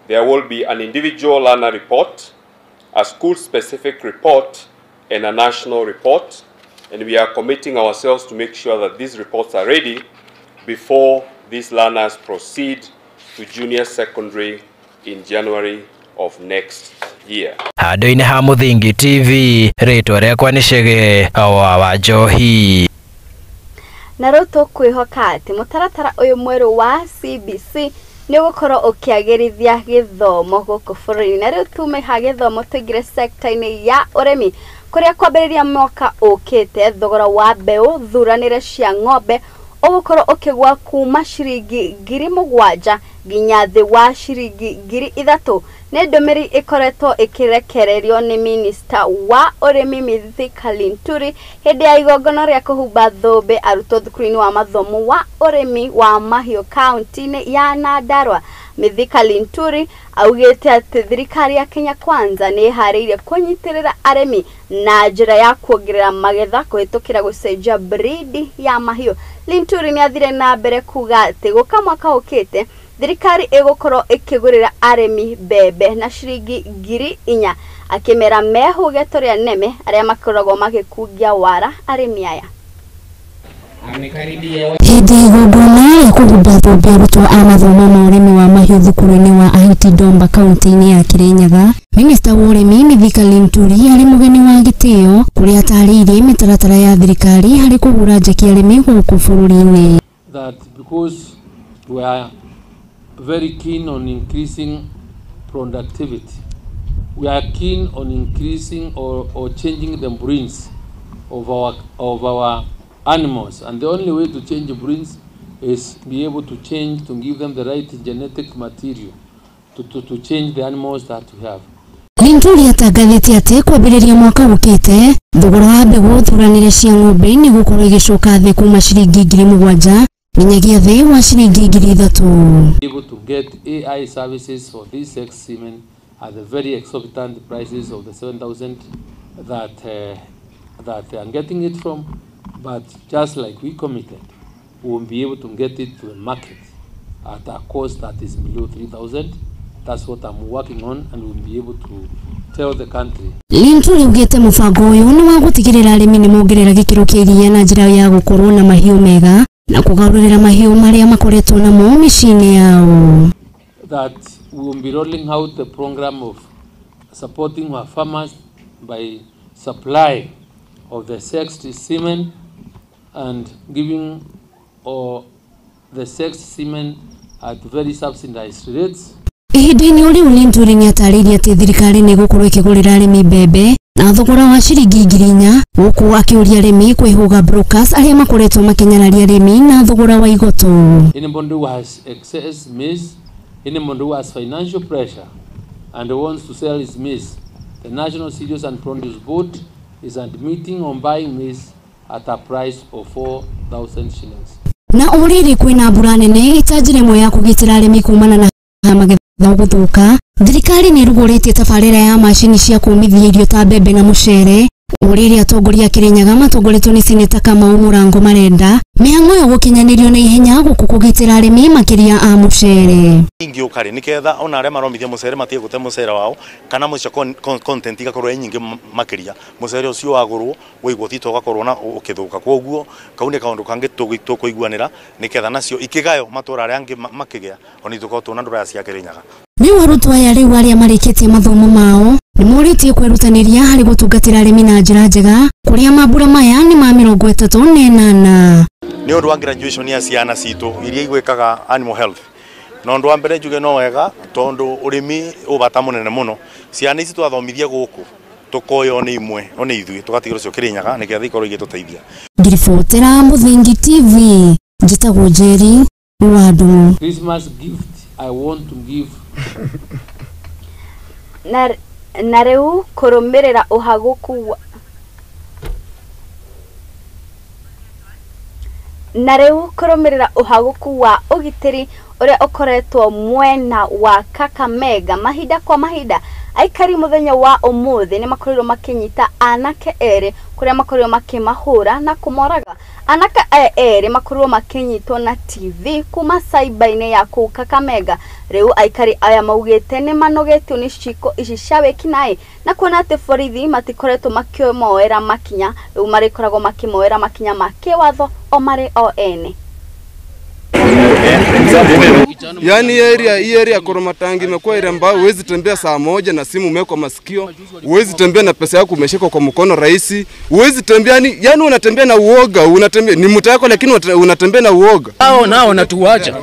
There will be an individual learner report, a school-specific report, and a national report. And we are committing ourselves to make sure that these reports are ready before these learners proceed to junior secondary in January of next year. Handũ-inĩ ha Mũthingi TV, rĩtwa rĩakwa nĩ Chege wa Njohi. Na rĩu tũkwĩhoka atĩ mũtaratara ũyũ mwerũ wa CBC nĩ ũgũkorwo ũkĩagĩrithia gĩthomo gũkũ bũrũri-inĩ. Na rĩu tume ha gĩthomo tũingĩre sector-inĩ ya ũrĩmi, kũrĩa kwambĩrĩria mwaka ũkĩte thogora wa mbeũ thuranĩre cia ng'ombe ũgũkorwo ũkĩgwa kuma ciringi 7,000 nginya thĩ wa ciringi 3,000. Nĩ ndũmĩrĩri ĩkoretwo ĩkĩrekererio nĩ minista wa ũrĩmi Mithika Linturi hĩndĩ ya igongona rĩa kũhumba thũmbĩ arutwo thukuru-inĩ wa mathomo wa ũrĩmi wa mahiũ kaunti-inĩ ya Nyandarua. Mithika Linturi augĩte atĩ thirikari ya Kenya Kwanza nĩ ĩharĩirie kũnyitĩrĩra arĩmi na njĩra ya kuongerera magetha kũhĩtũkĩra gũcenjia breed ya mahiũ. Linturi nĩ athire na mbere kuga atĩ gũka mwaka ũkĩte thirikari ĩgũkorwo ĩkĩgũrĩra arĩmi mbembe na ciringi 4,000, akĩmera mehũge tũrĩa neme arĩa makoragwo magĩkungia wara arĩmi aya. Hĩndĩ ya igongona rĩa kũhumba thũmbĩ arutwo a mathomo ma ũrĩmi wa mahiũ thukuru-inĩ wa Ahiti Domba kaunti-inĩ ya Kirinyaga, minista wa ũrĩmi Mithika Linturi arĩ mũgeni wa gĩtĩo kũrĩa atarĩirie mĩtaratara ya thirikari harĩ kũhũra njeki arĩmi gũkũ bũrũri-inĩ. That because we are very keen on increasing productivity, we are keen on increasing or changing the breeds of our animals, and the only way to change the breeds is be able to change, to give them the right genetic material to change the animals that we have. Linturi atangathĩte atĩ kwambĩrĩria mwaka ũkĩte thogora wa mbegũ thuranĩre cia ng'ombe nĩ gũkorwo igĩcoka thĩ kuma ciringi 7,000 nginyagia thĩ wa ciringi 3,000. Able to get AI services for these sex semen at the very exorbitant prices of the 7,000 that they are getting it from, but just like we committed, we will be able to get it to the market at a cost that is below 3,000. That's what I'm working on, and we'll be able to tell the country. Linturi ugite mũbango ũyũ nĩ wa gũtigĩrĩra arĩmi nĩ mongerera gĩkĩro kĩa iria na njĩra ya gũkorwo na mahiũ mega na kũgarũrĩra mahiũ marĩa makoretwo namo mĩciĩ-inĩ yao. That we will be rolling out the program of supporting our farmers by supply of the sexed semen and giving the sexed semen at very subsidized rates. Ihinda-inĩ o rĩu Linturi nĩatarĩirie atĩ thirikari nĩ ĩgũkorwo ĩkĩgũrĩra arĩmi mbembe na thogora wa ciringi 4,000 gũkũ akĩũria arĩmi kwĩhũga brokers arĩa makoretwo makĩnyararia arĩmi na thogora wa igoto. Anybody who has excess maize, anybody who has financial pressure and wants to sell his maize, the National Cereals and Produce Board is admitting on buying maize at a price of 4,000 shillings. Na o rĩrĩ kwĩna mbura nene ĩta njĩra ĩmwe ya kũgitĩra arĩmi kumana na magetha gũthũka, thirikari nĩ ĩrugũrĩtie tabarĩra ya macini cia kũmithia irio ta mbembe na mũcere Rĩrĩa atongoria a Kirinyaga matongoretio nĩ Seneta Kamau Mũrango marenda mĩhang'o ĩyo gũkinyanĩrio na ihenya gũkũ kũgitĩra arĩmi makĩria a mũcere. Ingĩũka rĩ nĩketha ona arĩa maromithia mũcere matige gũte mũcere wao kana mũico content igakorwo ĩ nyingĩ makĩria mũcere ũcio wagũrwo wĩigwo thito ũgakorwo na ũkĩthũka. Koguo kau nĩ kaũndũ kangĩ tũkũiguanĩra nĩketha nacio ikĩgayo matũra arĩa angĩ makĩgĩa ona ithuĩ tũkorwo twĩna ndũraya cia Kirinyaga. Rĩu arutwo aya rĩu arĩa marĩkĩtie mathomo mao nĩmorĩtie kwĩrutanĩria harĩ gũtungatĩra arĩmi na njĩra njega kũrĩa mambura maya nĩ ma 38. Nĩ ũndũ wa graduation ya ciana citũ iria igwĩkaga animal health na ũndũ wa mbere njuge no wega tondũ ũrĩmi ũ bata mũnene mũno. Ciana ici twathomithia gũkũ tũkoywo nĩ imwe no nĩ ithuĩ tũgatigĩrwo cio Kirinyaga nĩgetha ikorwo igĩtũteithia. Ngiribotera Mũthingi TV, njĩtagwo Njeri wa Ndung'u. Christmas gift I want to give. Na rĩu kũrũmĩrĩra ũhagũku na rĩu kũrũmĩrĩra ũhagũku wa ũgitĩri ũrĩa ũkoretwo mwena wa Kakamega mahinda kwa mahinda aikari mũthenya wa ũmũthĩ nĩ makorirwo makĩnyita anake erĩ kũrĩa makorirwo makĩmahũra na kũmoraga. Anake aya erĩ makorirwo makĩnyitwo na TV kuma cyber-inĩ ya kũu Kakamega. Rĩu aikari aya maugĩte nĩ manogetio nĩ ciĩko ici cia wĩkinaĩ na kuona atĩ borithi matikoretwo makĩmoera makinya, rĩu marĩkoragwo makĩmoera makinya ma kĩwatho o marĩ o ene. Yaani hii area Koromatangi imekuwa area ambayo huwezi tembea saa moja na simu umewekwa masikio, huwezi tembea na pesa yako umeshikwa kwa mkono rahisi, huwezi tembea yani unatembea na uoga, unatembea ni mtu yako lakini unatembea na uoga. Hao nao wanatuacha.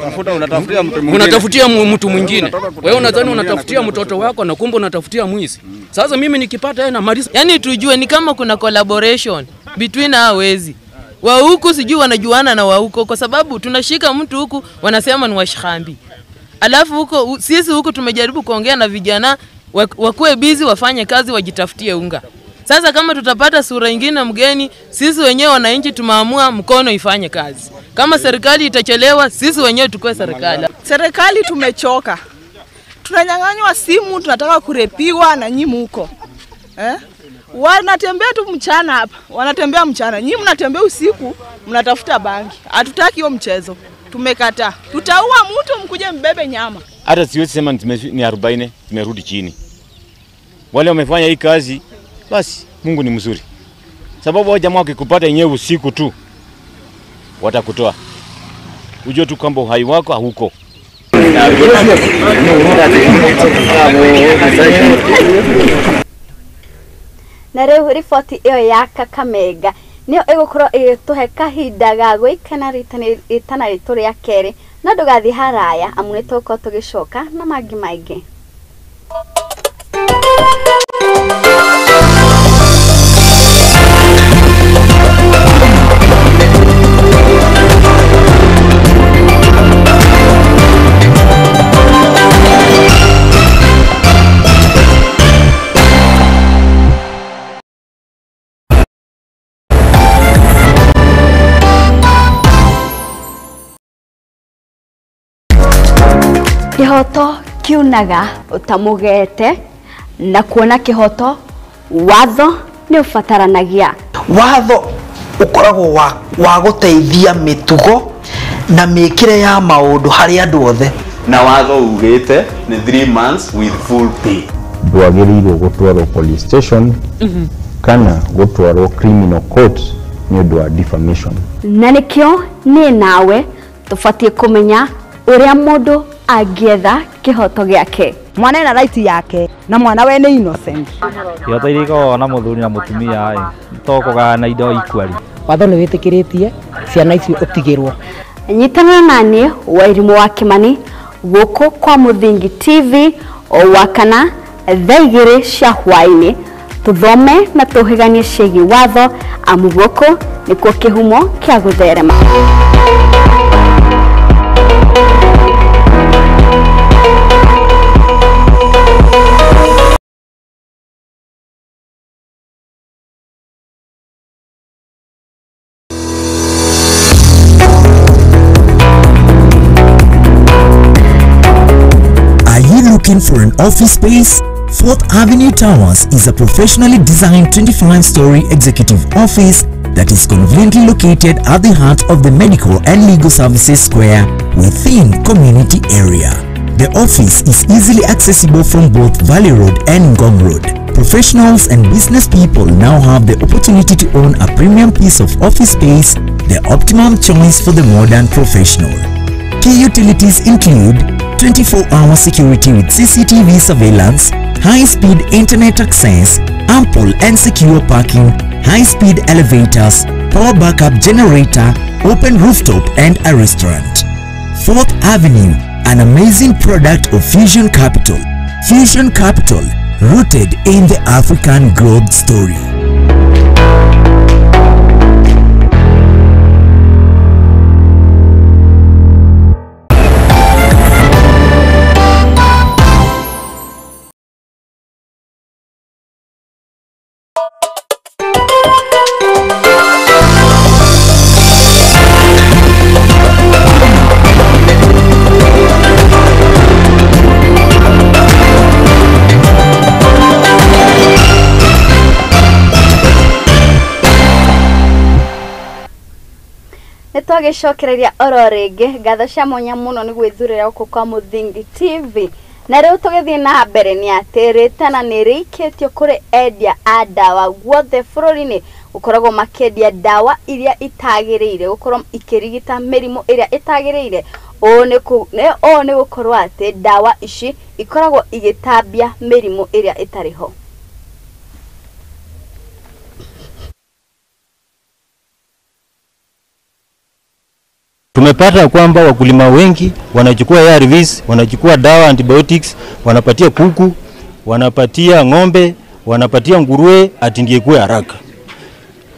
Unatafutia mtu mwingine. Wewe unadhani unatafutia mtoto wako na kumbe unatafutia mwizi. Sasa mimi nikipata yeye na maliza. Yaani tujue ni kama kuna collaboration between hao wezi. Wa huku sijui wanajuana na wa huko kwa sababu tunashika mtu huku wanasema ni washambi. Alafu huko sisi huku tumejaribu kuongea na vijana wakuwe busy wafanye kazi wajitafutie unga. Sasa kama tutapata sura nyingine mgeni, sisi wenyewe wananchi tumeamua mkono ifanye kazi. Kama serikali itachelewa, sisi wenyewe tukue serikali. Serikali tumechoka. Tunanyang'anywa simu, tunataka kurepiwa na nyinyi huko. Wanatembea tu mchana hapa, wanatembea mchana. Nyinyi mnatembea usiku, mnatafuta bangi. Hatutaki hiyo mchezo. Tumekataa. Tutaua mtu mkuje mbebe nyama. Hata siwezi sema ni 40 tumerudi chini. Wale wamefanya hii kazi, basi Mungu ni mzuri. Sababu hao jamaa wakikupata yenyewe usiku tu watakutoa. Ujue tu kwamba uhai wako huko. Na rĩu riboti ĩyo ya Kakamega nĩyo ĩgũkorwo ĩgĩtũhe kahinda ga gwĩkena rĩtana rĩtũ rĩa kerĩ, no ndũgathiĩ haraya amu nĩ tũgũkorwo tũgĩcoka na mangĩ maingĩ. Kĩhoto kiunaga ũtamũgete na kuona kĩhoto watho nĩ ũbataranagia. Watho ũkoragwo wa gũteithia mĩtugo na mĩkĩre ya maũndũ harĩ andũ othe. Na watho ugĩte nĩ 3 months with full pay. Ndwagĩrĩirwo gũtwarwo police station kana gũtwarwo criminal court nĩ ũndũ wa defamation. Na nĩkĩo niĩ nawe tũbatiĩ kũmenya ũrĩa mũndũ angĩetha kĩhoto gĩake. Mwana ena right yake na mwana we nĩ innocent. Kĩhoto iria ikoragwo na mũthuri na mũtumia ĩ to kũgayana indo equally. Watho nĩ wĩtĩkĩrĩtie ciana icio ũtigĩrwo. Nyitana na niĩ Wairimũ wa Kĩmani gũkũ kwa Mũthingi TV o wakana thaa 2 cia hwaĩ-inĩ tũthome na tũhĩganie ciĩgiĩ watho amu gũkũ nĩkuo kĩhumo kĩa gũtherema. Are you looking for an office space? Fourth Avenue Towers is a professionally designed 25-story executive office that is conveniently located at the heart of the Medical and Legal Services Square within community area. The office is easily accessible from both Valley Road and Ngong Road. Professionals and business people now have the opportunity to own a premium piece of office space, the optimum choice for the modern professional. Key utilities include 24-hour security with CCTV surveillance, high-speed internet access, ample and secure parking, high-speed elevators, power backup generator, open rooftop and a restaurant. Fourth Avenue, an amazing product of Fusion Capital. Fusion Capital, rooted in the African growth story. Nĩtwagĩcokereria oro rĩngĩ ngatho cia mwanya mũno nĩ gwĩthurĩra gũkũ kwa Mũthingi TV. Na rĩu tũgĩthiĩ na mbere nĩ atĩ rĩtana nĩ rĩikĩtio kũrĩ endia a ndawa guothe bũrũri-inĩ gũkoragwo makĩendia ndawa iria itagĩrĩire gũkorwo ikĩrigita mĩrimũ ĩrĩa ĩtagĩrĩire. Ũũ nĩ gũkorwo atĩ ndawa ici ikoragwo igĩtambia mĩrimũ ĩrĩa ĩtarĩ ho. Tumepata kwamba wakulima wengi wanachukua ARVs, wanachukua dawa antibiotics, wanapatia kuku, wanapatia ng'ombe, wanapatia nguruwe ati ndiye kuwe haraka.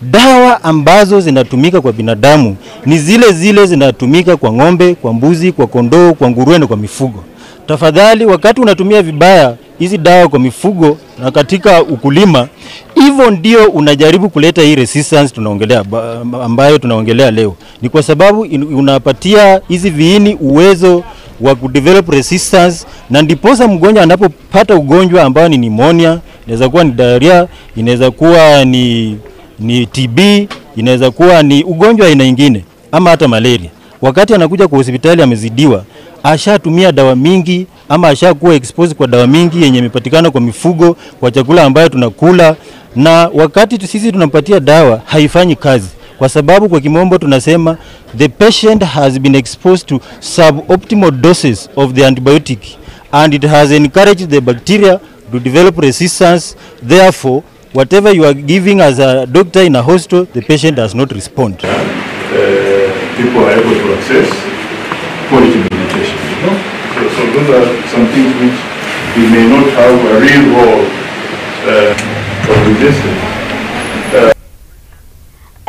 Dawa ambazo zinatumika kwa binadamu ni zile zile zinatumika kwa ng'ombe, kwa mbuzi, kwa kondoo, kwa nguruwe na kwa mifugo. Tafadhali, wakati unatumia vibaya hizi dawa kwa mifugo na katika ukulima, hivyo ndio unajaribu kuleta hii resistance tunaongelea, ambayo tunaongelea leo. Ni kwa sababu unapatia hizi viini uwezo wa kudevelop resistance, na ndiposa mgonjwa anapopata ugonjwa ambao ni pneumonia, inaweza kuwa ni diarrhea, inaweza kuwa ni TB, inaweza kuwa ni ugonjwa aina nyingine ama hata malaria. Wakati anakuja kwa hospitali amezidiwa, ashatumia dawa mingi ama ashakuwa exposed kwa dawa mingi yenye imepatikana kwa mifugo, kwa chakula ambayo tunakula, na wakati sisi tunampatia dawa haifanyi kazi. Kwa sababu kwa kimombo tunasema the patient has been exposed to suboptimal doses of the antibiotic and it has encouraged the bacteria to develop resistance. Therefore, whatever you are giving as a doctor in a hospital, the patient does not respond. People are able to access quality medication. You know? So those are some things which we may not have a real world of resistance.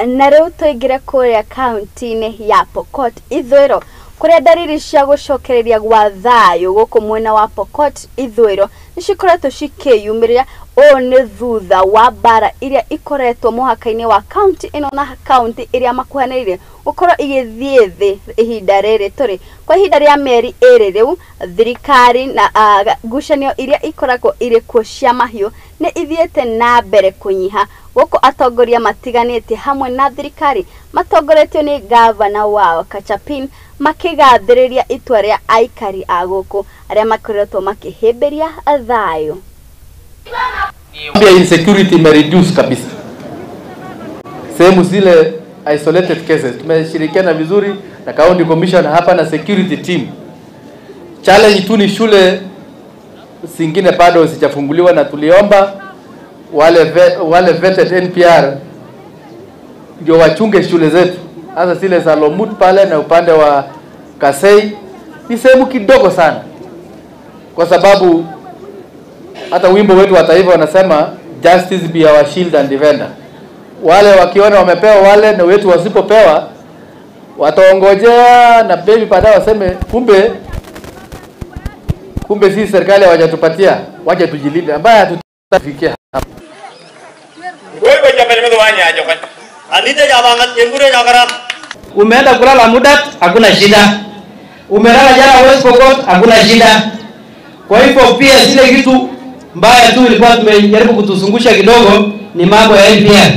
Na rĩu tũingĩre kũrĩa kaunti-inĩ ya Pokot Ithũĩro kũrĩa ndariri cia gũcokereria gwa thayũ gũkũ mwena wa Pokot Ithũĩro nĩ cikoretwo cikĩyumĩria. Ũũ nĩ thutha wa mbara iria ikoretwo mũhaka-inĩ wa kaunti ĩno na kaunti ĩrĩa makuhanĩrĩirie gũkorwo igĩthiĩ thĩ ihinda rĩrĩ tũrĩ. Kwa ihinda rĩa mĩeri ĩrĩ rĩu, thirikari na ngucanio iria ikoragwo irĩ kuo cia mahiũ nĩ ithiĩte na mbere kũnyiha gũkũ atongoria matiganĩte hamwe na thirikari matongoretio nĩ gavana wao Kachapin makĩgathĩrĩria itua rĩa aikari a gũkũ arĩa makoretwo makĩhĩmbĩria thayũ. Insecurity imereduce kabisa. Sehemu zile isolated cases tumeshirikiana vizuri na county commission hapa na security team. Challenge tu ni shule zingine bado sijafunguliwa, na tuliomba wale vetted NPR ndio wachunge shule zetu, hasa zile za Lomut pale na upande wa Kasei. Ni sehemu kidogo sana, kwa sababu hata wimbo wetu wa taifa wanasema justice be our shield and defender. Wale wakiona wamepewa, wale na wetu wasipopewa wataongojea na baby baadaye waseme kumbe sisi serikali hawajatupatia, waje tujilinde, ambaye hatutafikia hapo. Umeenda kulala muda, hakuna shida. Umelala jana West Pokot, hakuna shida. Kwa hivyo pia zile kitu Mbaya tu ilikuwa tumejaribu kutuzungusha kidogo ni mambo ya NPR.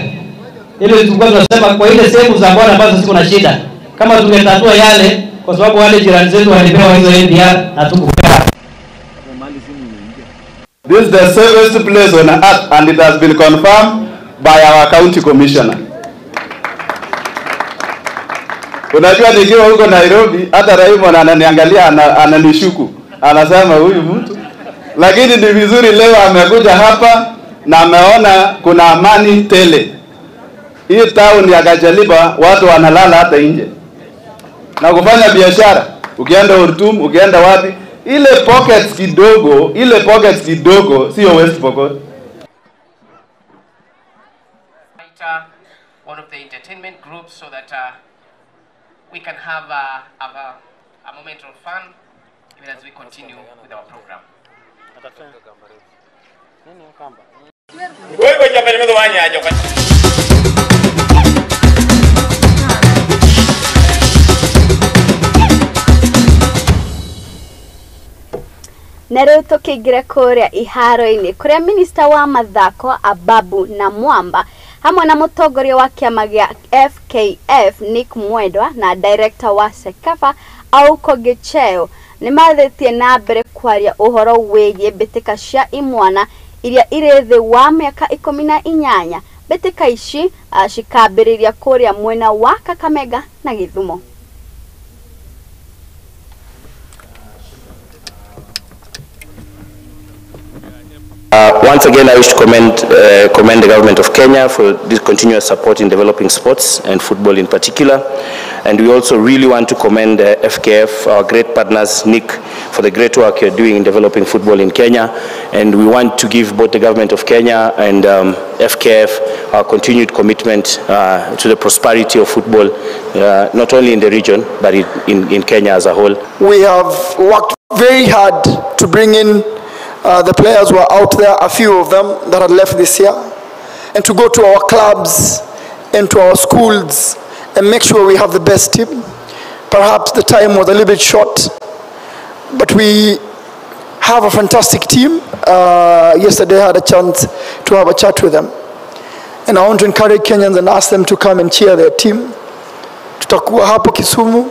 Ile tulikuwa tunasema kwa ile sehemu za bwana ambazo ziko na shida, kama tungetatua yale, kwa sababu wale jirani zetu walipewa hizo NPR na tukupewa. This is the safest place on earth and it has been confirmed by our county commissioner. Unajua nikiwa huko Nairobi hata Raymond ananiangalia, ananishuku, anasema huyu mtu. Lakini ni vizuri leo amekuja hapa na ameona kuna amani tele. Hii town ya Kachaliba watu wanalala hata nje na kufanya biashara. Ukienda Ortum, ukienda wapi, ile pockets kidogo, ile pockets kidogo sio West Pokot. One of the entertainment groups so that we can have a moment of fun even as we continue with our program. Na rĩu tũkĩingĩra kũrĩa iharo-inĩ kũrĩa minista wa mathako Ababu na Mwamba hamwe na mũtongoria wa kĩama gĩa FKF Nick Mwendwa na director wa CECAFA Auko Gicheo nĩ mathĩtie na mbere kwaria ũhoro wĩgiĩ mbĩtĩka cia imwana iria irĩ thĩ wa mĩaka 18. Mbĩtĩka ici cikambĩrĩria kũrĩa mwena wa Kakamega na Gĩthumo. Once again, I wish to commend the government of Kenya for this continuous support in developing sports and football in particular. And we also really want to commend FKF, our great partners, Nick, for the great work you're doing in developing football in Kenya. And we want to give both the government of Kenya and FKF our continued commitment to the prosperity of football, not only in the region, but in Kenya as a whole. We have worked very hard to bring in the players were out there, a few of them that had left this year, and to go to our clubs and to our schools and make sure we have the best team. Perhaps the time was a little bit short, but we have a fantastic team. Yesterday I had a chance to have a chat with them. And I want to encourage Kenyans and ask them to come and cheer their team. Tutakuwa hapo Kisumu,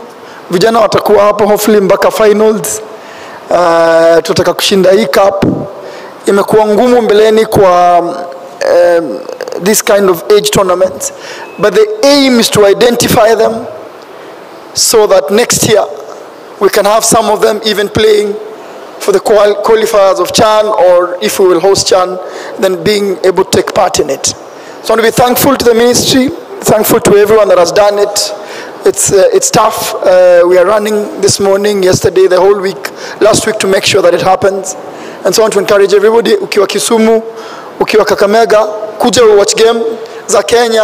vijana watakuwa hapo hopefully mpaka finals. Tunataka kushinda hii cup. Imekuwa ngumu mbeleni kwa this kind of age tournaments, but the aim is to identify them so that next year we can have some of them even playing for the qualifiers of CHAN, or if we will host CHAN, then being able to take part in it. So I want to be thankful to the ministry, thankful to everyone that has done it. It's tough. We are running this morning, yesterday, the whole week, last week to make sure that it happens. And so I want to encourage everybody, ukiwa Kisumu, ukiwa Kakamega, kuja watch game za Kenya,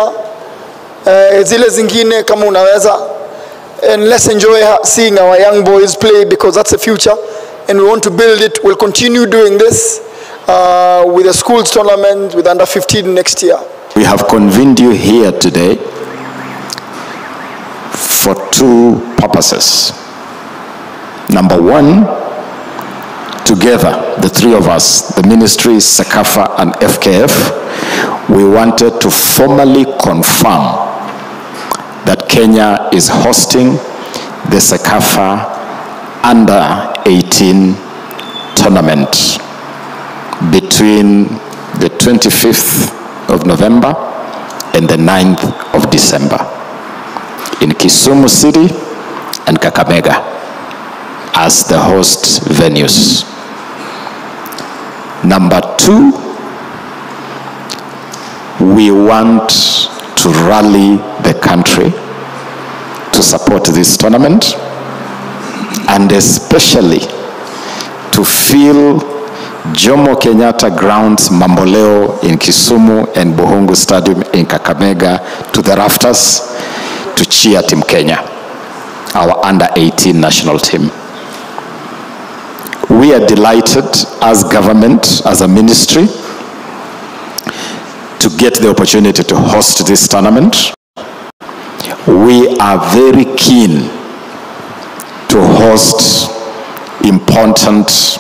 zile zingine kama unaweza. And let's enjoy seeing our young boys play, because that's the future. And we want to build it. We'll continue doing this with the schools tournament, with under 15 next year. We have convened you here today for two purposes. Number one, together, the three of us, the ministry, CECAFA and FKF, we wanted to formally confirm that Kenya is hosting the CECAFA Under 18 tournament between the 25th of November and the 9th of December in Kisumu City and Kakamega as the host venues. Number two, we want to rally the country to support this tournament, and especially to fill Jomo Kenyatta Grounds Mamboleo in Kisumu and Bukhungu Stadium in Kakamega to the rafters to cheer Team Kenya, our under 18 national team. We are delighted as government, as a ministry, to get the opportunity to host this tournament. We are very keen to host important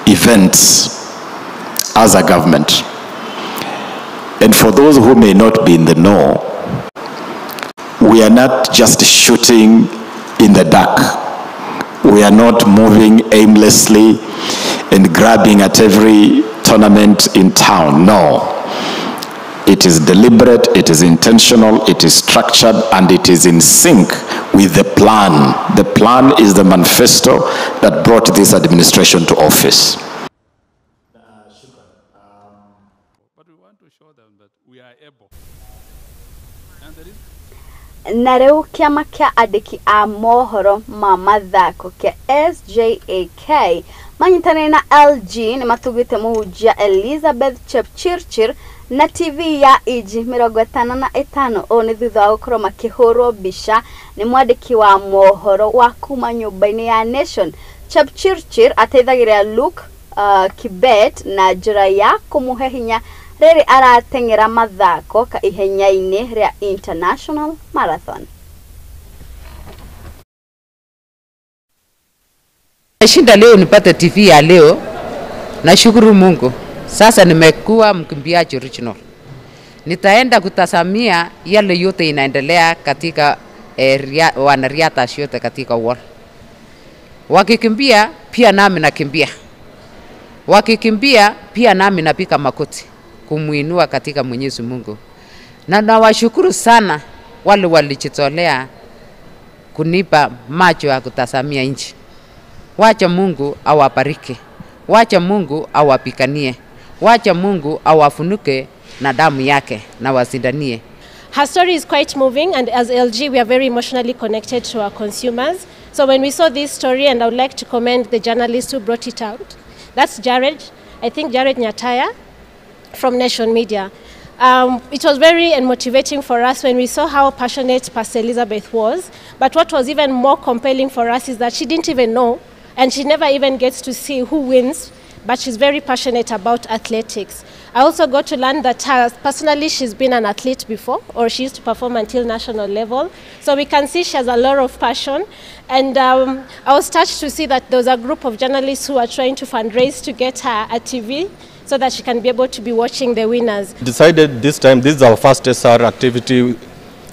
events as a government. And for those who may not be in the know, we are not just shooting in the dark. We are not moving aimlessly and grabbing at every tournament in town. No. It is deliberate, it is intentional, it is structured, and it is in sync with the plan. The plan is the manifesto that brought this administration to office. Na rĩu kĩama kĩa andĩki a mohoro ma mathako kĩa SJAK manyitanĩire na LG nĩ matugĩte mũhunjia Elizabeth Chepchirchir na TV ya Iji 55. Ũũ nĩ thutha wa gũkorwo makĩhũrwo mbica nĩ mwandĩki wa mohoro wa kuma nyũmba-inĩ ya Nation. Chepchirchir ateithagĩrĩria Luke Kibet na njĩra ya kũmũhe hinya rĩrĩ arateng'era mathako ka ihenya-inĩ rĩa International Marathon. Shinda leo nipate TV ya leo, nashukuru Mungu. Sasa nimekuwa mkimbiaji original. Nitaenda kutazamia yale yote inaendelea katika wanariadha yote katika world. Wakikimbia pia nami nakimbia. Wakikimbia pia nami napika makoti kumuinua katika Mwenyezi Mungu. Na nawashukuru sana wale walijitolea kunipa macho ya kutazamia nchi. Wacha Mungu awabariki. Wacha Mungu awapiganie. Wacha Mungu awafunuke na damu yake na wasindanie. Her story is quite moving, and as LG we are very emotionally connected to our consumers. So when we saw this story, and I would like to commend the journalist who brought it out. That's Jared, I think Jared Nyataya from Nation Media. It was very motivating for us when we saw how passionate Pastor Elizabeth was. But what was even more compelling for us is that she didn't even know, and she never even gets to see who wins, but she's very passionate about athletics. I also got to learn that personally she's been an athlete before, or she used to perform until national level. So we can see she has a lot of passion. And I was touched to see that there was a group of journalists who are trying to fundraise to get her a TV so that she can be able to be watching the winners. Decided this time, this is our first SR activity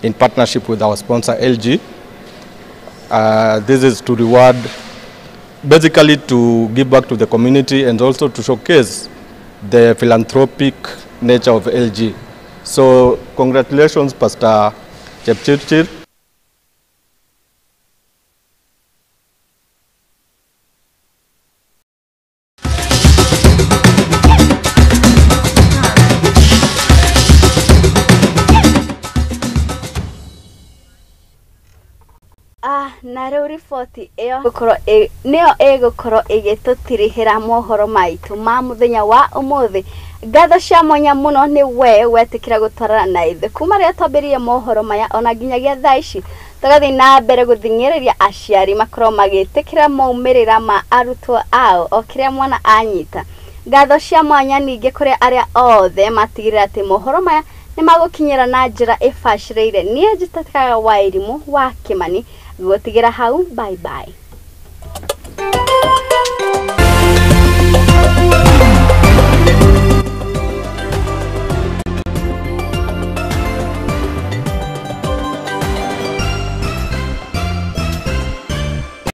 in partnership with our sponsor LG. This is to reward, basically to give back to the community and also to showcase the philanthropic nature of LG. So congratulations, Pastor Chepchirchir. Na rĩu riboti ĩyo gũkorwo nĩyo ĩgũkorwo ĩgĩtũtirihĩra mohoro maitũ ma mũthenya wa ũmũthĩ. Ngatho cia mwanya mũno nĩ we wetĩkĩra gũtwarana na ithuĩ kuma rĩrĩa twambĩrĩirie mohoro maya ona nginyagia thaa ici, tũgathiĩ na mbere gũthing'ĩrĩria aciari makorwo magĩtĩkĩra maumĩrĩra ma arutwo ao o kĩrĩa mwana anyita. Ngatho cia mwanya ningĩ kũrĩ arĩa othe matigĩrĩra atĩ mohoro maya nĩ magũkinyĩra na njĩra ĩbacĩrĩire. Niĩ njĩtĩkaga Wairimũ wa Kĩmani, gũtigĩra hau, bye bye.